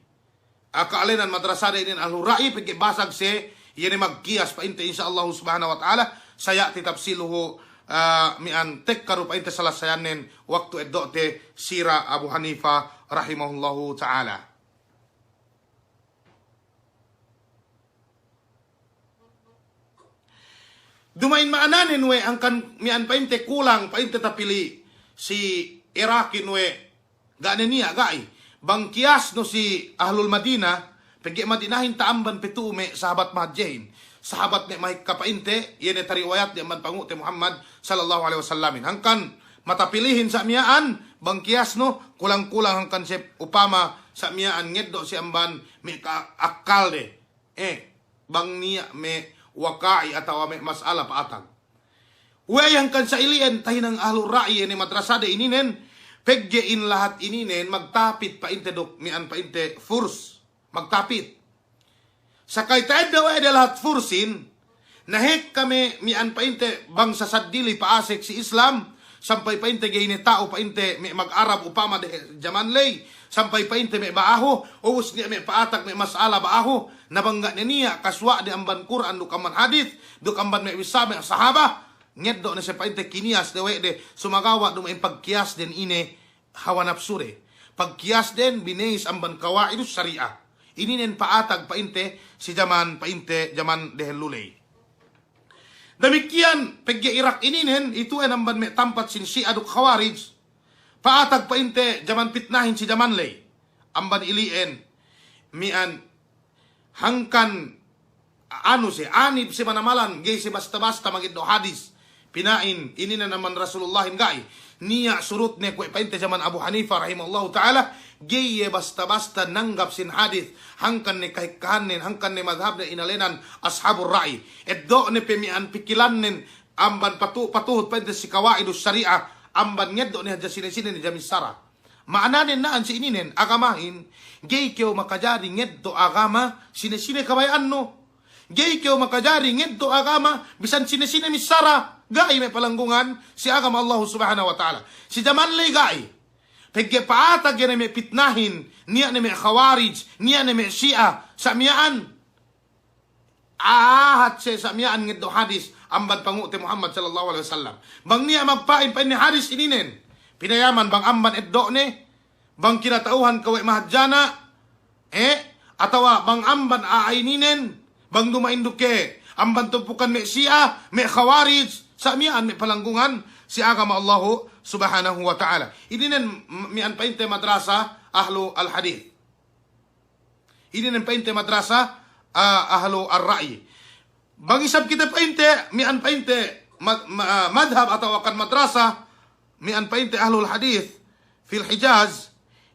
Aka alenan madrasade inin Ahlur Ra'yi pegge' basag siye, iye ne magkiyas pa'inte insya Allahu subhanahu wa ta'ala, saya'ti tafsiluhu, ah, mi'an tekka du pa'inte salasayannen waktu eddo'te sira Abu Hanifa rahimahullahu ta'ala. Duma'in ma'ananen we' hangkan mi'an pa'inte kulang pa'inte tapili' si Irakin we' ga' ne niya' ga'i. Bang kiyasnu si Ahlul Madina, pegge' Madinahin ta'amban pe tu'u me' sahabat mahadjehin. Sahabat me' mahekka pa'inte, iye ne tariwayat de amban pangu'te Muhammad sallallahu alaihi wasallamin. Hangkan matapilihin sa' miya'an, bang kiyasnu, kulang-kulang hangkan siye upama sa' miya'an ngeddo' siye amban me' ka'akkalde. Eh, bang niya' me' waka'i atawa me' mas'ala pa'atag. We'ey hangkan sa' ili'en tahinang Ahlur Ra'yi ine madrasade ininen, pegge' in lahat ininen magtapit pa'inte duk mi'an pa'inte Furs. Magtapit. Sakay ta'edda' we' de lahat Fursin, nahekka me' mi'an pa'inte bangsa saddili pa'asek si Islam, sampay pa'inte ga'i ne ta'u pa'inte me' mag-Arab upama de jaman ley, sampay pa'inte me' ba'ahu, ubus niya' me' pa'atag me' mas'ala ba'ahu, na bang ga' ne niya' kasuwa'de amban Kur'an duk amban hadis, duk amban me' bissā me' sahaba, ngeddo' ne siye pa'inte kiniyas de we' de, sumagawa' duma'in pagkiyasden ine, hawa napsude. Pagkiyasden bineyis amban kawa'idus sari'a. Ininen pa'atag pa'inte si jaman pa'inte jaman dehellu ley. Damikiyan pegge' Irak ininen itu'en amban me' tampat sin Shi'a duk Khawarij. Pa'atag pa'inte jaman pitnahin si jaman ley. Amban ili'en mi'an hangkan anu siye, anib siye manamalan, ga'i siye basta-basta mageddo' hadis. Pina'in, ininen amban Rasulullahin ga'i. Niya' surutne kuwe' pa'inte jaman Abu Hanifa rahimahullahu ta'ala, ga'i iye basta-basta nanggap sin hadis. Hangkan ne kahekkahannen, hangkan ne madhabne inalenan ashabur ra'yi. Eddo'ne pe mi'an pikilannen, amban patu-, patuhut pa'inte si kawa'idus sari'a, amban ngeddo' ne hadja sine-sine ne jamin sara. Ma'ananen na'an si ininen, agamahin, ga'i kew makajari ngeddo' agama sine-sine kabaya'annu. Ga'i kew makajari ngeddo' agama bisan sine-sine missara. Ga'i me' palanggungan si agama Allahu Subhanahu wa Ta'ala. Si jaman ley ga'i. Pegge' pa'atag iye ne me' pitnahin, niya' ne me' Khawarij, niya' ne me' Shi'a, Sa' miya'an, ahad siye sa' miya'an ngeddo' hadis amban pangu'te Muhammad sallallahu alaihi wasallam. Bang niya' magpa'in, pa'inne hadis ininen, pinayaman bang amban eddo'ne, bang kinata'uhan ke we' mahadjana', eh, atawa bang amban a'a ininen, bang duma'in du ke amban tumpukan me' Si'a, me' Khawarij, sa' miya'an me' palanggungan si agama Allahu Subhanahu wa Ta'ala. Ininen m-, miya'an pa'inte madrasa ahlu al-hadith. Ininen pa'inte madrasa, ah, ahlu ar-ra'yi. Bang isab kite pa'inte, miya'an pa'inte ma-, ma-, madhab atawa kan madrasa, miya'an pa'inte ahlul hadith fil Hijaz,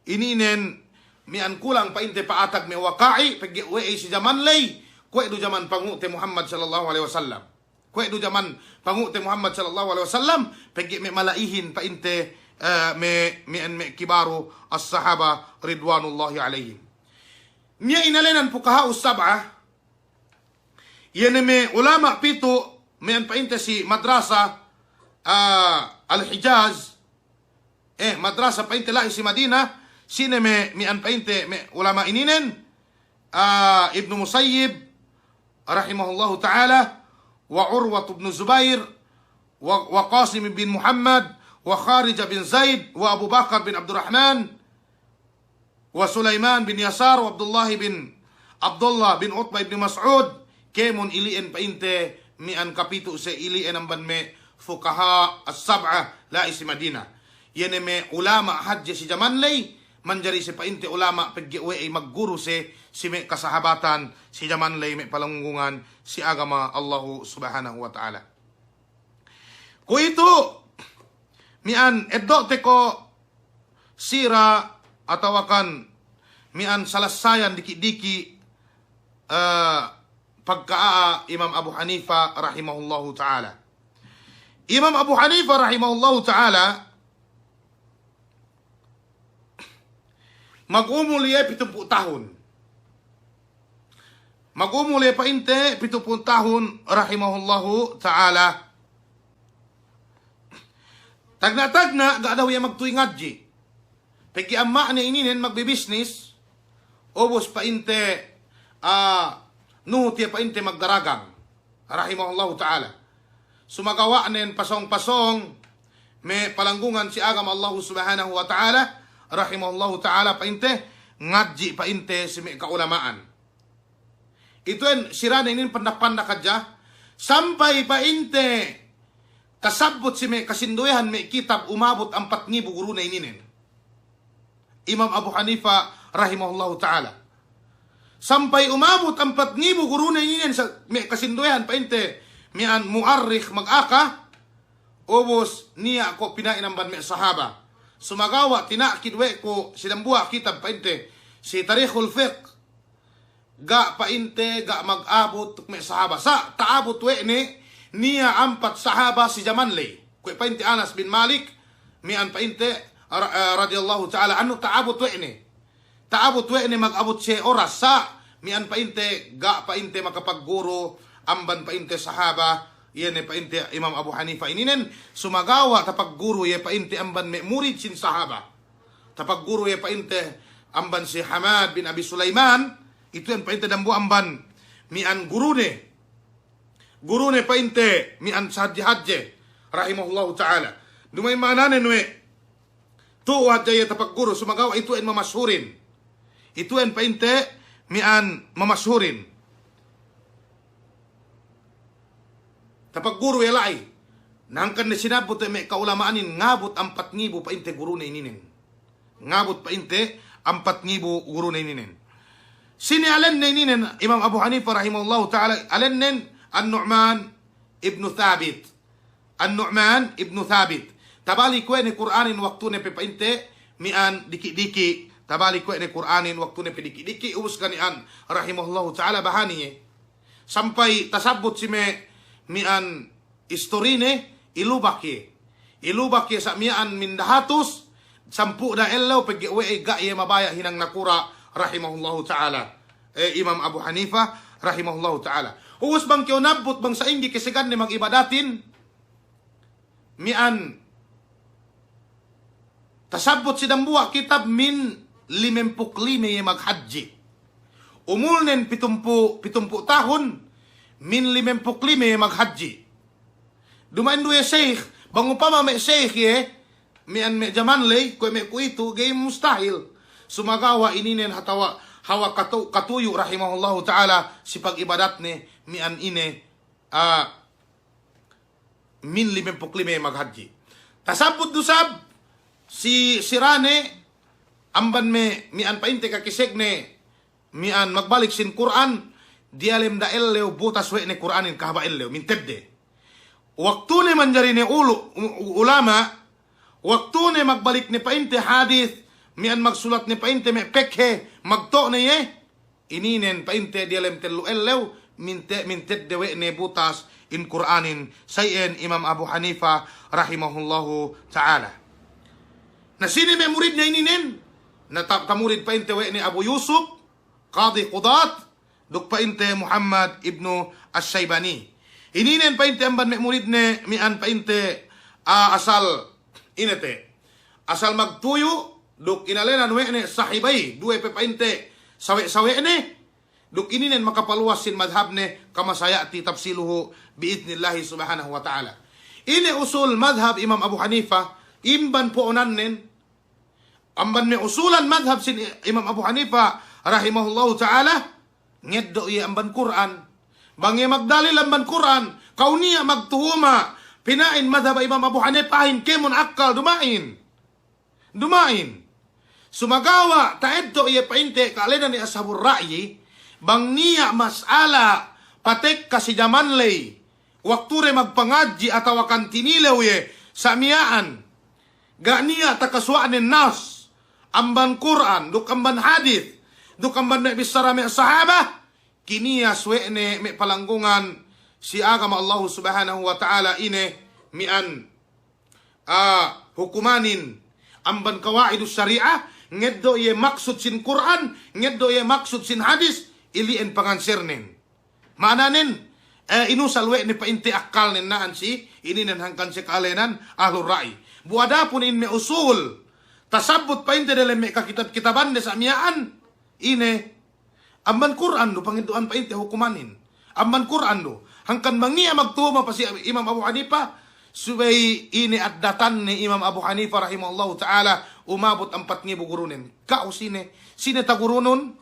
ininen miya'an kulang pa'inte pa'atag me' waqa'i', pegge' we'ey si jaman ley, kuwe' du jaman pangu'te Muhammad sallallahu alaihi wasallam. Kuwe' du jaman pangu'te Muhammad sallallahu alaihi wasallam, pegge' me' mala'ihin pa'inte, eh, me', me', me' kibaru as-sahaba ridwanullahi alaihim. Niya' inalenan fuqaha'us sab'a, iye ne me' ulama' pitu', miya'an pa'inte si madrasa, ah, al-Hijaz, eh, madrasa pa'inte la'i si Madina, sine me' miya'an pa'inte me' ulama' ininen, ah, Ibnu Musayyib, rahimahullahu ta'ala, wa Urwat ibnu Zubair, wa, wa Qasim bin Muhammad, wa Kharija bin Zaid, wa Abu Bakar bin Abdurrahman, wa Sulaiman bin Yasar, wa Abdullah bin, Abdullah bin Utbah ibn Mas'ud, kēmon ili'en pa'inte miya'an kapitu' se ili'en amban me' fuqaha as-sab'a la'i si Madina. Iye ne me' ulama' hadje si jaman ley, manjari se pa'inte ulama' pegge' we'ey magguru se si me' kasahabatan si jaman ley me' palanggungan si agama Allahu Subhanahu wa Ta'ala. Kuwe'itu, miya'an eddo'te ko' sira atawa kan miya'an salassayan diki'-diki', eh, pagkaa'a Imam Abu Hanifa rahimahullahu ta'ala. Imam Abu Hanifa rahimahullahu ta'ala, magumul iye pitumpū' tahun. Magumul iye pa'inte pitumpū' tahun rahimahullahu ta'ala. Tagna'-tagna' ga' dahu' iye magtuy ngadji'. Pegge' amma'ne ininen magbibisnis, ubus pa'inte, ah, nuhut iye pa'inte magdaragang. Rahimahullahu ta'ala. Sumagawa'nen pasōng-pasōng me' palanggungan si agama Allahu Subhanahu wa Ta'ala, rahimahullahu ta'ala pa'inte, ngadji' pa'inte si me' ka'ulama'an. Itu'en sirane inin pandak-pandak hadja, sampay pa'inte tasabbut si me' kasinduwehan me' kitab umabut ampat ngibu gurune ininen. Imam Abu Hanifa rahimahullahu ta'ala. Sampay umabut ampat ngibu gurune ininen sa-, me' kasinduwehan pa'inte miya'an mu'arrikh magaka, ubus niya' ko' pina'in amban me' sahaba. Sumagawa' tina'kid we' ku si dambuwa' kitab pa'inte si Tarikhul Fiqh, ga' pa'inte, ga' magabut duk me' sahaba. Sa' ta'abut we' ne, niya' ampat sahaba si jaman ley. Kuwe' pa'inte Anas bin Malik, miya'an pa'inte, ra-, eh, radiyallahu ta'ala anhu, ta'abut we' ne. Ta'abut we' ne magabut siye oras, sa' miya'an pa'inte, ga' pa'inte makapagguru amban pa'inte sahaba, iye ne pa'inte Imam Abu Hanifa ininen, sumagawa' tapagguru iye pa'inte amban me' murid sin sahaba. Tapagguru iye pa'inte amban si Hamad bin Abi Sulaiman, itu'en pa'inte dambuwa' amban miya'an gurune. Gurune pa'inte miya'an sahadje-hadje, rahimahullahu ta'ala. Duma'in ma'ananen we', tu'u hadja iye tapagguru, sumagawa' itu'en mamashhurin. Itu'en pa'inte miya'an mamashhurin. Tapagguru iye la'i. Na hangkan ne sinabbut we' me' ka'ulama'anin ngabut ampat ngibu pa'inte gurune ininen. Ngabut pa'inte ampat ngibu gurune ininen. Sine alenne ininen Imam Abu Hanifa rahimahullahu ta'ala, alennen An-Nu'man ibnu Thabit. An-Nu'man ibnu Thabit. Tabalik we' ne Kur'anin waktune pe pa'inte miya'an diki'-diki'. Tabalik we' ne Kur'anin waktune pe diki'-diki'. Ubus ga' niya' rahimahullahu ta'ala bahani iye. Sampay tasabbut si me' miya'an istorine, ilubak iye. Ilubak iye sa' miya'an mindahatus, sampū' da ellew pegge' we'ey ga' iye mabaya' hinang nakura', rahimahullahu ta'ala. Eh, Imam Abu Hanifa, rahimahullahu ta'ala. Ubus bang kew nabbut bang sa'ingge keseganne magibadatin, miya'an tasabbut si dambuwa' kitab min limempū' lime iye maghadji'. umulnen pitumpū', pitumpū' tahun, min limempū' lime maghadji'. Duma'in du iye sheikh, bang upama me' sheikh iye, mi'an me' jaman ley, kuwe' me' kuwe'itu, ga'i mustahil. Sumagawa' ininen hatawa, hawal katu-, katuyu' rahimahullahu ta'ala si pag'ibadatne, mi'an ine, ah, min limempū' lime maghadji'. Tasabbut du sab si sirane amban me' mi'an pa'inte kakisegne mi'an magbalik sin Kur'an, diyalem da ellew butas we' ne Kur'anin kahaba' ellew, mintedde. Waktune manjari ne ulu-, u-, ulama', waktune magbalik ne pa'inte hadis, mi'an magsulat ne pa'inte me' pekhe, magto' ne iye, ininen pa'inte diyalem tellu ellew, minte-, mintedde we' ne butas in Kur'anin, sa iyan Imam Abu Hanifa rahimahullahu ta'ala. Na sine me' muridne ininen, na ta-, tamurid pa'inte we' ne Abu Yusuf, Qadi Qudat, duk pa'inte Muhammad ibnu Asy-Syaibani. Ininen pa'inte amban me' muridne mi'an pa'inte, ah, asal ine te. Asal magtuyu', duk inalenan we' ne sahibay, duwe pe pa'inte sawe'-sawe'ne, duk ininen makapaluwas sin madhabne kama saya'ti tafsiluhu bi'idhnillahi subhanahu wa ta'ala. Ine usul madhab Imam Abu Hanifa, amban po'onannen, amban me' usulan madhab sin Imam Abu Hanifa rahimahullahu ta'ala, ngeddo' iye amban Kur'an. Bang iye magdalil amban Kur'an, kaw niya' magtuhuma', pina'in madhab Imam Abu Hanifahin kēmon akkal, duma'in. Duma'in. Sumagawa' ta'eddo' iye pa'inte ka'alenan ne ashabur ra'yi, bang niya' mas'ala patekka si jaman ley, waktu de magpangadji' atawa kan tinilew iye sa' miya'an. Ga' niya' takasuwa'nen nas, amban Kur'an, duk amban hadis, duk amban me' bissara me' sahaba, kiniyas we' ne me' palanggungan si agama Allahu subhanahu wa ta'ala ine mi'an, ah, hukumanin, amban kawa'idus sari'ah, ngeddo' iye maksud sin Kur'an, ngeddo' iye maksud sin hadis, ili'en pangansernen. Ma'ananen, eh, inusal we' ne pa'inte akkalnen na'an si, ininen hangkan si ka'alenan ahlur ra'yi. Bu adapun in me' usul, tasabbut pa'inte delem me' kakitab-kitabande sa' miya'an, ine, amban Kur'an du, pangeddo'an pa'inte hukumanin. Amban Kur'an du. Hangkan bang niya' magtuhuma' pa si Imam Abu Hanifa, subey ine addatanne Imam Abu Hanifa rahimahullahu ta'ala, umabut ampat ngibu gurunen. Ka'u sine, sine tagurunun?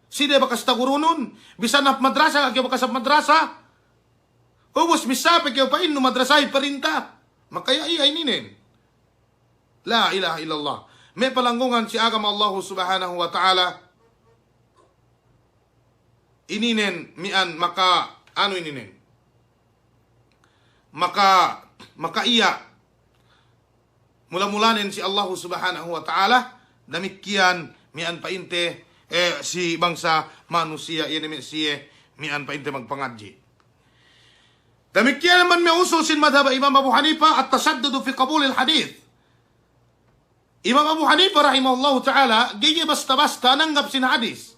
Sine bakas tagurunun? Bisan hap madrasa, ga' kew bakas hap madrasa. Ubus missā pe kew pa'innu madrasahin parinta. Makaya' iye ininen. La ilaha illallah. Me' palanggungan si agama Allahu subhanahu wa ta'ala. Ininen mi'an maka, anu ininen. Maka, maka iye mula-mulanen si Allahu subhanahu wa ta'ala, damikkiyan mi'an pa'inte, eh, si bangsa manusiya', iye ne me' siye, mi'an pa'inte magpangadji'. Damikkiyan amban me' usul sin madhab Imam Abu Hanifa, at-tashaddudu fi qabulil hadith. Imam Abu Hanifa rahimahullahu ta'ala, ga'i iye basta-basta nanggap sin hadis.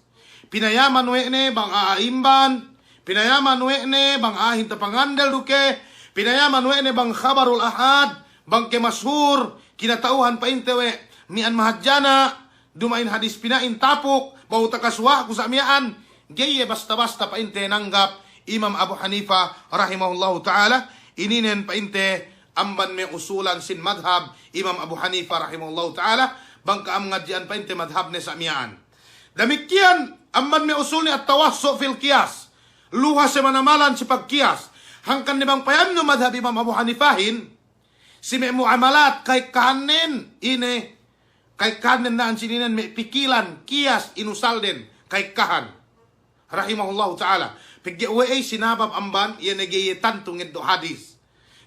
Pinayaman we' ne bang a'a imban, pinayaman we' ne bang a'ahin tapangandel duk iye, pinayaman we' ne bang khabarul ahad, bang ke mashur, kinata'uhan pa'inte we' mi'an mahadjana', duma'in hadis pina'in tapuk, ba'u takasuwa'ku sa' miya'an. Ga'i iye basta-basta pa'inte nanggap Imam Abu Hanifa rahimahullahu ta'ala, ininen pa'inte amban me' usulan sin madhab Imam Abu Hanifa rahimahullahu ta'ala, bang ka'am ngadji'an pa'inte madhabne sa' miya'an. Damikkiyan amban me' usulne at-tawassu' fil qiyas. Luha semana-malan si pagkiyas. Hangkan ne bang payamnu madhab Imam Abu Hanifahin, si me' mu'amalat ka'ekkahannen, ine, ka'ekkahannen na'an sininen me' pikilan, kiyas inusalden, ka'ekkahan. Rahimahullahu ta'ala. Pegge' we'ey sinabab amban, iye ne ga'i iye tantu ngeddo' hadis.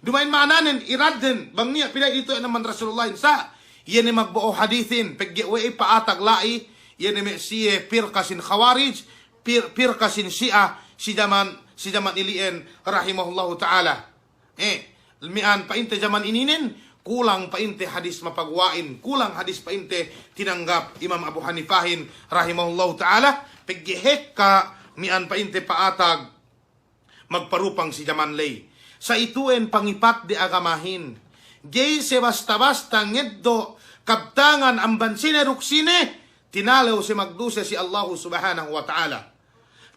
Duma'in ma'ananen, iradden, bang niya' pina'in itu amban Rasulullahin sa', iye ne magbo'o hadisin, pegge' we'ey pa'atag la'i, iye ne me' siye pirka sin Khawarij, pir-, pirka sin Shia, si jaman, si jaman ili'en, rahimahullahu ta'ala. Eh, mi'an pa'inte jaman ininen, kulang pa'inte hadis mapaguwa'in, kulang hadis pa'inte tinanggap Imam Abu Hanifahin rahimahullahu ta'ala, pegge' hekka mi'an pa'inte pa'atag magparupang si jaman ley. Sa' itu'en pangipatde agamahin. Ga'i siye basta-basta ngeddo' kabtangan amban sine duk sine, Tinalew siye magduse si Allahu Subhanahu wa Ta'ala.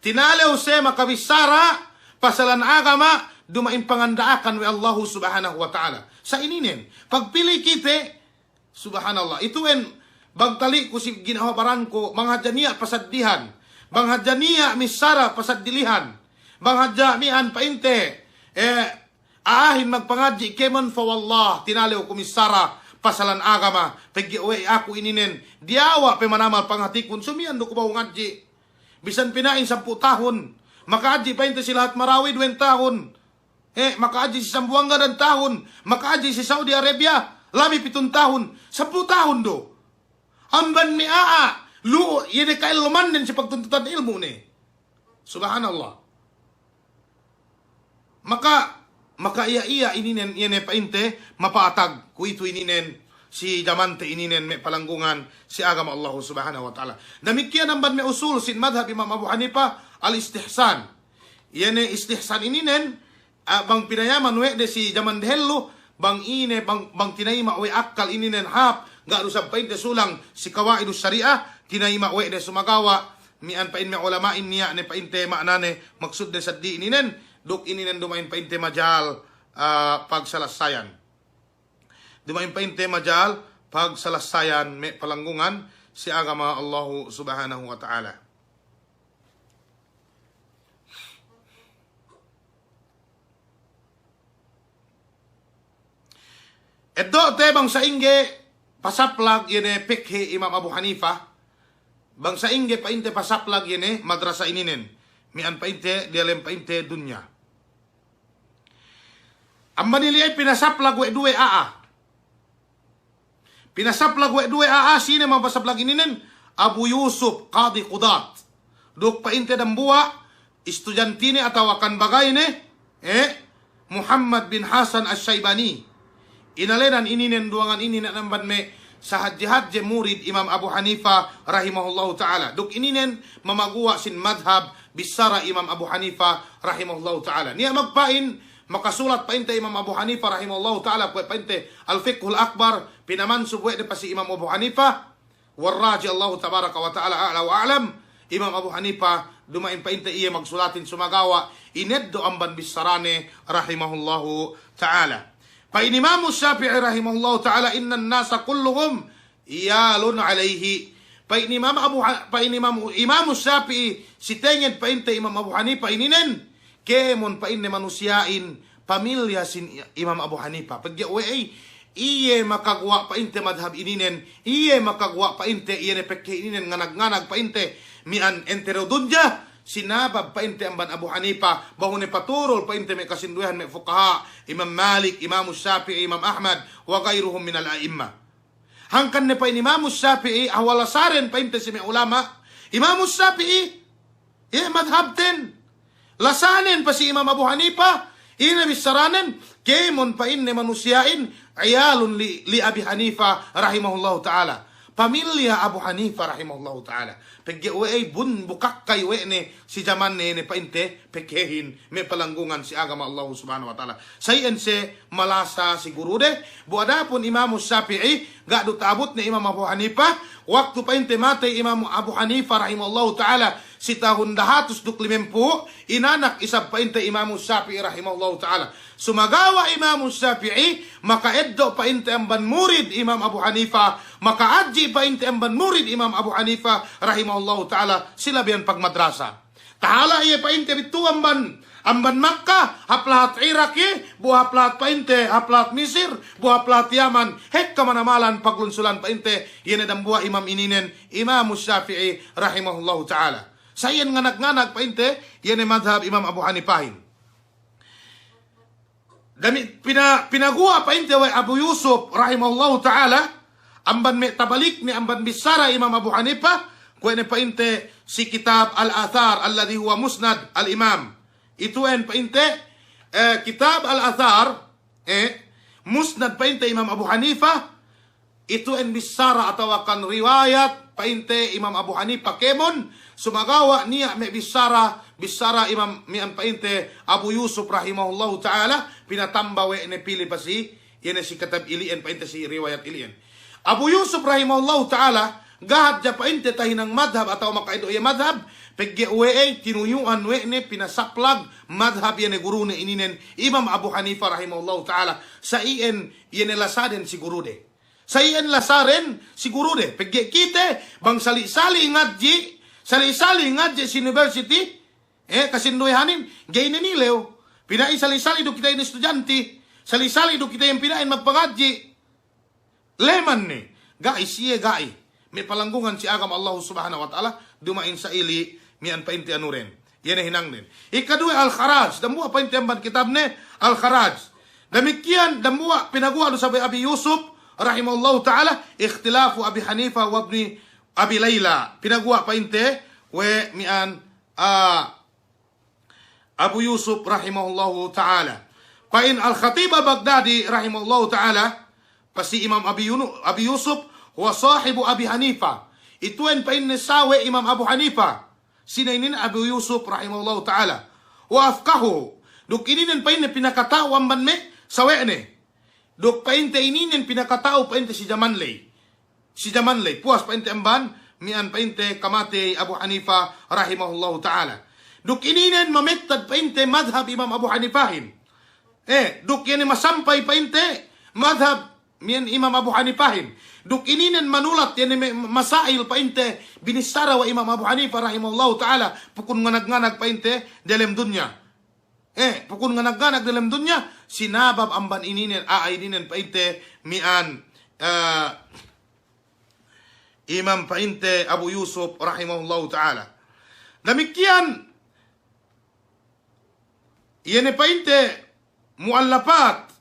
Tinalew siye makabissara pasalan agama, duma'in panganda'akan we' Allahu Subhanahu wa Ta'ala. Sa' ininen, pagpili' kite, subhanallah. Itu'en bang tali'ku si ginawa baranku, bang hadja niya' pasaddihan, bang hadja niya' missara pasaddilihan, bang hadja mi'an pa'inte, eh, a'ahin magpangadji' kēmon, fa wallah, tinalew ku missara pasalan agama, pegge' we' aku ininen, diyawa' pe manamal pangatikun, sumiyan du ku ba'u ngadji'. Bisan pina'in sampū' tahun, maka'adji' pa'inte si lahat Marawi duwen tahun, eh, maka'adji' si Sambuwangga dan tahun, maka'adji' si Saudi Arabia, labi pitun tahun, sampū' tahun du. Amban me' a'a, lu'u, iye ne ka'ellumannen si pagtuntutan ilmu' ne. Subhanallah. Maka, maka iye, iye ininen, iye ne pa'inte, mapatag, kuwe'itu ininen, si jamante ininen, me' palanggungan, si agama Allahu Subhanahu wa Ta'ala. Damikkiyan amban me' usul sin madhab Imam Abu Hanifa, al-istihsan. Iye ne istihsan ininen, ah, bang pinayaman we' de si jaman dehellu, bang ine, bang, bang tinayima' we' akkal ininen hāp, ga' du isab pa'inte sulang si kawa'idus sari'ah, tinayima' we' de sumagawa', mi'an pa'in me' ulama'in niya' ne pa'inte ma'nane, maksudne saddi ininen, duk ininen duma'in pa'inte majal, ah, pagsalassayan. Duma'in pa'inte majal pagsalassayan me' palanggungan si agama Allahu Subhanahu wa Ta'ala. Eddo'te bang sa'ingge pasaplag iye ne pekhe Imam Abu Hanifa, bang sa'ingge pa'inte pasaplag iye ne madrasa ininen, mi'an pa'inte diyalem pa'inte dunya. Amban ili'e pinasaplag we' duwe a'a. Pinasaplag we' duwe a'a, sine mapasaplag ininen? Abu Yusuf, Qadi Qudat. Duk pa'inte dambuwa', istudjantine atawa kan bagayne, eh, Muhammad bin Hasan Asy-Syaibani. Inalenan ininen duwangan ininen amban me' sahadje-hadje murid Imam Abu Hanifa rahimahullahu ta'ala. Duk ininen mamaguwa' sin madhab bissara Imam Abu Hanifa rahimahullahu ta'ala. Niya' magpa'in, makasulat pa'inte Imam Abu Hanifa rahimahullahu ta'ala, kuwe' pa'inte Al-Fiqhul Akbar, pinamansub we' de pa si Imam Abu Hanifa, warraji' Allahu tabaraka wa ta'ala a'la wa a'lam, Imam Abu Hanifa, duma'in pa'inte iye magsulatin sumagawa' ineddo' amban bissarane rahimahullahu ta'ala. Pa'in Imamu Shafi'i rahimahullahu ta'ala, "Innan nasa kulluhum iyalun alayhi." Pa'in Imam Abu Ha-, pa'in Imam, Imamu Shafi'i, si tenged pa'inte Imam Abu Hanifa ininen, kēmon pa'inne manusiya'in pamilya sin Imam Abu Hanifa. Pegge' we'ey, iye makaguwa' pa'inte madhab ininen, iye makaguwa' pa'inte iye ne pekhe ininen nganag-nganag pa'inte mi'an enteru dunya, sinabab pa'inte amban Abu Hanifa, behu ne paturul pa'inte me' kasinduwehan me' fukaha', Imam Malik, Imamu Shafi'i, Imam Ahmad, wa ghayruhum minal a'imma. Hangkan ne pa'in Imamu Shafi'i, ahwa lasanen pa'inte si me' ulama', Imamu Shafi'i, iye madhabten. Lasanen pa si Imam Abu Hanifa, ine bissaranen, kēmon pa'inne manusiya'in, iyalun li, li Abi Hanifa rahimahullahu ta'ala. Pamilya Abu Hanifa rahimahullahu ta'ala. Pegge' we'ey bun bukakkay we' ne si jamanne ne pa'inte pekhehin me' palanggungan si agama Allahu Subhanahu wa Ta'ala. Sa' iyan siye malasa si gurude, bu adapun Imamu Shafi'i, ga' du ta'abutne Imam Abu Hanifa, waktu pa'inte matey Imam Abu Hanifa rahimahullahu ta'ala, si tahun dahatus duk limempū', inanak isab pa'inte Imamu Shafi'i rahimahullahu ta'ala. Sumagawa' Imamu Shafi'i, maka'eddo' pa'inte amban murid Imam Abu Hanifa, maka'adji' pa'inte amban murid Imam Abu Hanifa rahimahullahu ta'ala, si labeyan pagmadrasa. Tahala' iye pa'inte bittu amban, amban Makka, hap lahat Irak iye, bu hap lahat pa'inte, hap lahat Misir, bu hap lahat Yaman, hekka manamalan paglunsulan pa'inte, iye ne dambuwa' imam ininen, Imamu Shafi'i rahimahullahu ta'ala. Sa' iyan nganag-nganag pa'inte, iye ne madhab Imam Abu Hanifahin. Dami-, pina-, pinaguwa' pa'inte we' Abu Yusuf rahimahullahu ta'ala, amban me' tabalikne amban bissara Imam Abu Hanifa, kuwe' ne pa'inte si kitab Al-Athar alladhi huwa Musnad al-Imam. Itu'en pa'inte, eh, kitab Al-Athar, eh, Musnad pa'inte Imam Abu Hanifa, itu'en bissara atawakan riwayat pa'inte Imam Abu Hanifa kēmon, sumagawa' niya' me' bissara, bissara Imam mi'an pa'inte Abu Yusuf rahimahullahu ta'ala, pinatamba we' ne pī li pa si, iye ne si kitab ili'en pa'inte si riwayat ili'en. Abu Yusuf rahimahullahu ta'ala, Ga' hadja pa'inte tahinang madhab atawa maka'eddo' iye madhab, pegge' we'ey tinuyu'an we' ne pinasaplag madhab iye ne gurune ininen Imam Abu Hanifa rahimahullahu ta'ala, sa iyan iye ne lasaden si gurude. Sa iyan lasaden si gurude, pegge' kite bang sali'-sali' ngadji', sali'-sali' ngadji' si university, eh, kasinduwehanin, ga'i ne nilew. Pina'in sali'-sali' du kite inin estudyante, sali'-sali' du kite iyan pina'in magpangadji'. Leman ne, ga'i siye ga'i. Me' palanggungan si agama Allahu Subhanahu wa Ta'ala, duma'in sa'ili' miya'an pa'inte anuren. Iye ne hinangnen. Ikaduwe Al-Kharaj, dambuwa' pa'inte amban kitabne Al-Kharaj. Damikkiyan dambuwa' pinaguwa' du isab we' Abi Yusuf rahimahullahu ta'ala, Ikhtilafu Abi Hanifa wa Ibni Abi Layla. Pinaguwa' pa'inte we' miya'an, ah, Abu Yusuf rahimahullahu ta'ala. Pa'in Al-Khatib Al-Baghdadi rahimahullahu ta'ala, pa'in si Imam Abi Yunu-, Abi Yusuf, huwa sahibu Abi Hanifa. Itu'en pa'inne sawe' Imam Abu Hanifa. Sine inin? Abu Yusuf rahimahullahu ta'ala. Wa afqahuhu. Duk ininen pa'inne pinakata'u amban me' sawe'ne. Duk pa'inte ininen pinakata'u pa'inte si jaman ley. Si jaman ley. Puwas pa'inte amban, miya'an pa'inte kamatey Abu Hanifa rahimahullahu ta'ala. Duk ininen mamettad pa'inte madhab Imam Abu Hanifahin. Eh, duk iye ne masampay pa'inte madhab miya'an Imam Abu Hanifahin. Duk ininen manulat iye ne me-, masail pa'inte binissara we' Imam Abu Hanifa rahimahullahu ta'ala, pukun nganag-nganag pa'inte delem dunya. Eh, pukun nganag-nganag delem dunya, sinabab amban ininen, a'a ininen pa'inte miya'an, eh, Imam pa'inte Abu Yusuf rahimahullahu ta'ala. Damikkiyan, iye ne pa'inte mu'allafat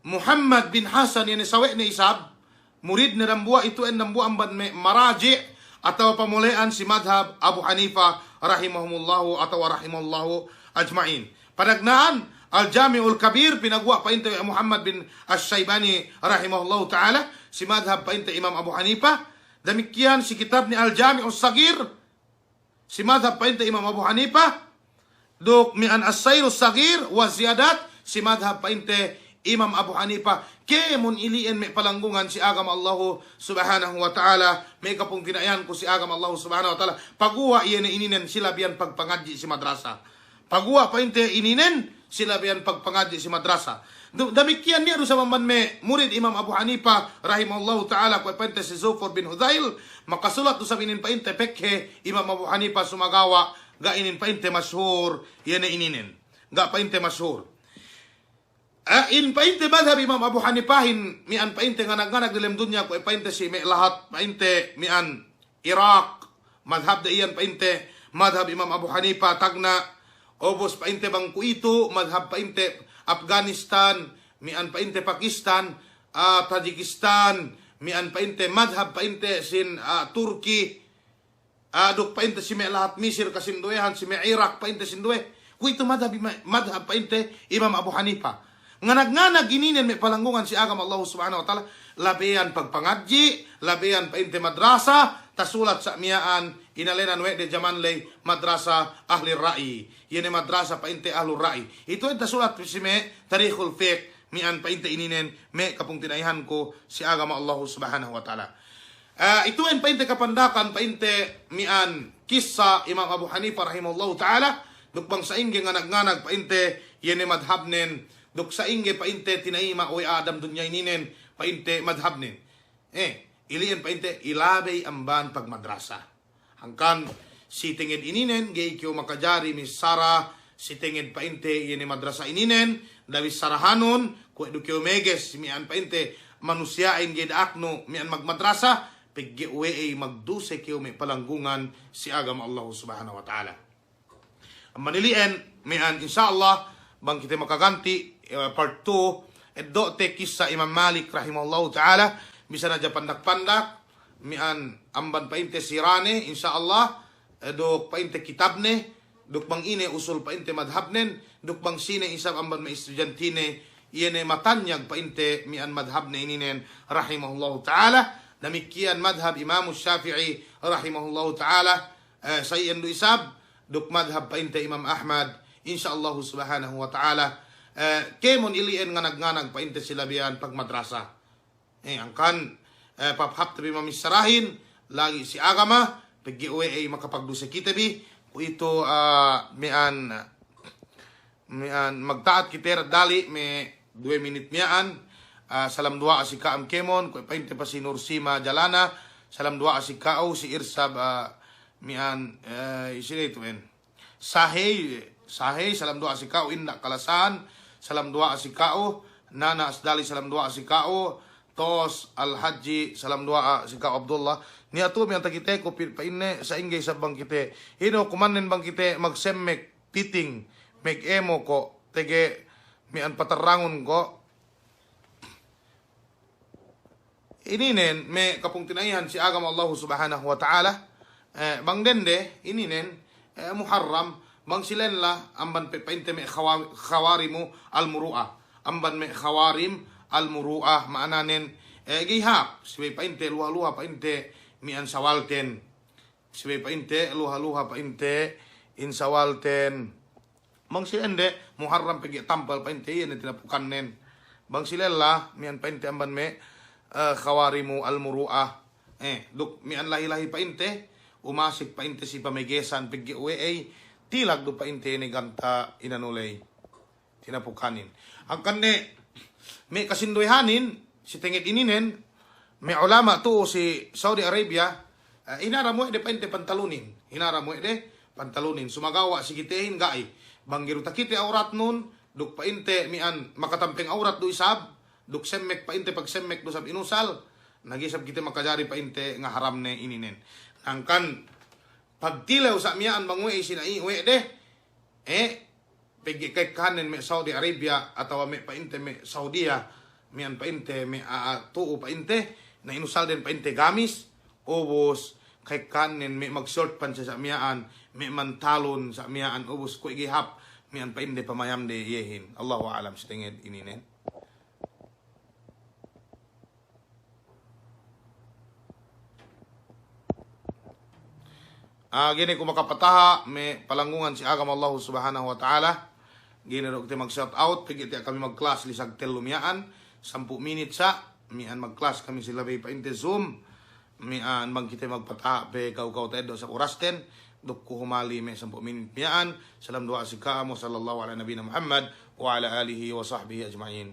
Muhammad bin Hasan, iye ne sawe'ne isab, muridne dambuwa', itu'en dambuwa' amban me' maraji' atawa pamole'an si madhab Abu Hanifa rahimahumullahu atawa rahimahullahu ajma'in. Panagna'an Al-Jami'ul Kabir, pinaguwa' pa'inte Muhammad bin Ash-Shaybani rahimahullahu ta'ala, si madhab pa'inte Imam Abu Hanifa. Damikkiyan si kitabne Al-Jami'us Sagir, si madhab pa'inte Imam Abu Hanifa, duk miya'an As-Sairus Sagir wa Ziyadat, si madhab pa'inte Imam Abu Hanifa. Kēmon ili'en me' palanggungan si agama Allahu Subhanahu wa Ta'ala, me' kapungtina'ihanku si agama Allahu Subhanahu wa Ta'ala, paguwa' iye ne ininen sila biyan pagpangadji' si madrasa. Paguwa' pa'inte ininen sila biyan pagpangadji' si madrasa. Du-, damikkiyan niya' du isab amban me' murid Imam Abu Hanifa rahimahullahu ta'ala, kuwe' pa'inte si Zufur bin Hudhail, makasulat du isab inin pa'inte pekhe Imam Abu Hanifa, sumagawa' ga' inin pa'inte mashur iye ne ininen. Ga' pa'inte mashur. Eh, in pa'inte madhab Imam Abu Hanifahin, miya'an pa'inte nganag-nganag delem dunya, kuwe' pa'inte si me' lahat pa'inte miya'an Iraq, madhabde iyan pa'inte madhab Imam Abu Hanifa tagna', ubus pa'inte bang kuwe'itu madhab pa'inte Afghanistan, miya'an pa'inte Pakistan, ah, Tajikistan, miya'an pa'inte madhab pa'inte sin, ah, Turki, ah, duk pa'inte si me' lahat Misir kasinduwehan, si me' Iraq pa'inte sinduwe. Kuwe'itu madhab ima-, madhab pa'inte Imam Abu Hanifa. Nganag-nganag ininen me' palanggungan si agama Allahu Subhanahu wa Ta'ala, labeyan pagpangadji', labeyan pa'inte madrasa, tasulat sa' miya'an, inēnan we' de jaman ley madrasa ahlir ra'i. Iye ne madrasa pa'inte ahlur ra'i. Itu'en tasulat si me' Tarikhul Fiqh, miya'an pa'inte ininen me' kapungtina'ihanku si agama Allahu Subhanahu wa Ta'ala. Eh, itu'en pa'inte kapandakan pa'inte miya'an kissa Imam Abu Hanifa rahimahullahu ta'ala, duk bang sa'ingge nganag-nganag pa'inte iye ne madhabnen, duk sa'ingge pa'inte tinayima' we' a'a dem dunya ininen pa'inte madhabnen. Eh, ili'en pa'inte ilabey amban pagmadrasa. Hangkan si tenged ininen, ga'i kew makajari missara si tenged pa'inte iye ne madrasa ininen, da'a bissarahanun, kuwe' du kew meges miya'an pa'inte manusiya'in ga'i da'aknu miya'an magmadrasa, pegge' we'ey magduse kew me' palanggungan si agama Allahu Subhanahu wa Ta'ala. Amban ili'en miya'an, insya Allah, bang kite makaganti, eh, part two, eddo'te kissa Imam Malik rahimahullahu ta'ala, bisan hadja pandak-pandak, miya'an amban pa'inte sirane, insya Allah, eh, duk pa'inte kitabne, duk bang ine usul pa'inte madhabnen, duk bang sine isab amban me' istudiyantine, iye ne matanyag pa'inte miya'an madhabne ininen rahimahullahu ta'ala, damikkiyan madhab Imamu Shafi'i rahimahullahu ta'ala, eh, sa iyan du isab, duk madhab pa'inte Imam Ahmad, insya Allahu Subhanahu wa Ta'ala, eh, kēmon ili'en nganag-nganag pa'inte sila biyan pagmadrasa. Eh, hangkan, eh, pahāp-hāpte bi mamissarahin, lagi' si agama, pegge' we' ey makapagduse kite bi, kuwe'itu, ah, miya'an, miya'an magta'at kite dali' me' duwe minit miya'an, ah, salam duwa'a si ka'am kēmon, kuwe' pa'inte pa si Nursima Jalana, salam duwa'a si ka'u, si Irsab, ah, miya'an, eh, isi ne itu en. Sahey, Sahey, salam duwa'a si ka'u, Inda' Kalasan, salam duwa'a si ka'u, Nana Asdali, salam duwa'a si ka'u, Tos Al-Hajji, salam duwa'a si ka'u, Abdullah. Niya' tu'u miya'an takiteku pi-, pa'inne, sa'ingge isab bang kite, ine hukumannen bang kite magsemmek titing, mag-emo ko', tege miya'an patarrangun ko'. Ininen me' kapungtina'ihan si agama Allahu Subhanahu wa Ta'ala, eh, bang dende, ininen, eh, muharram, bang si lella, amban pe-, pa'inte me' khawa-, khawarimu al-muru'ah, amban me' khawarim al-muru'ah, ma'ananen, eh, ga'i hāp, subey pa'inte luha-luha, pa'inte miya'an sawalten. Subey pa'inte, luha-luha pa'inte, in sawalten. Bang si ende, muharram pegge' tampal pa'inte, iye ne tinapukannen. Bang si lella, miya'an pa'inte amban me', eh, khawarimu al-muru'ah. Eh, duk miya'an lahi-lahi pa'inte, umasek pa'inte si pamegesan pegge' we' ey, tilag du pa'inte ine ganta' inanu ley. Tinapukanin. Hangkan ne me' kasinduwehanin, si tenged ininen, me' ulama' tu'u si Saudi Arabia, eh, hinaram we' de pa'inte pantalunin. Hinaram we' de pantalunin. Sumagawa' si kitehin ga'i. Bang ga'i du takite awratnun, duk pa'inte miya'an makatampeng awrat du isab, duk semmek pa'inte pagsemmek du isab inusal, na ga'i isab kite makajari pa'inte ngaharamne ininen. Hangkan pagtilew sa' miya'an bang we' ey sina'i we' de, eh, pegge' ka'ekkahannen me' Saudi Arabia atawa me' pa'inte me' Saudiya, miya'an pa'inte me' a'a tu'u pa'inte, na inusalden pa'inte gamis, ubus ka'ekkahannen me' mag-short pants sa' miya'an, me' mantalun sa' miya'an, ubus kuwe' ga'i hāp, miya'an pa'inde pamayamde iyehin. Allahu a'lam si tenged ininen. Ah, ga'i ne ku makapataha' me' palanggungan si agama Allahu Subhanahu wa Ta'ala. Ga'i ne du kite mag-shout out, pegge' tiya' kami mag-class lisag tellu miya'an, sampū' minit sa', miya'an mag-class kami si labey pa'inte Zoom, miya'an bang kite magpataha' pe kaw-kaw ta'eddo' sa' urasten, duk ku humali me' sampū' minit miya'an, salam duwa'a si ka'am, wa sallallahu ala nabina Muhammad, wa ala alihi wa sahbihi ajma'in.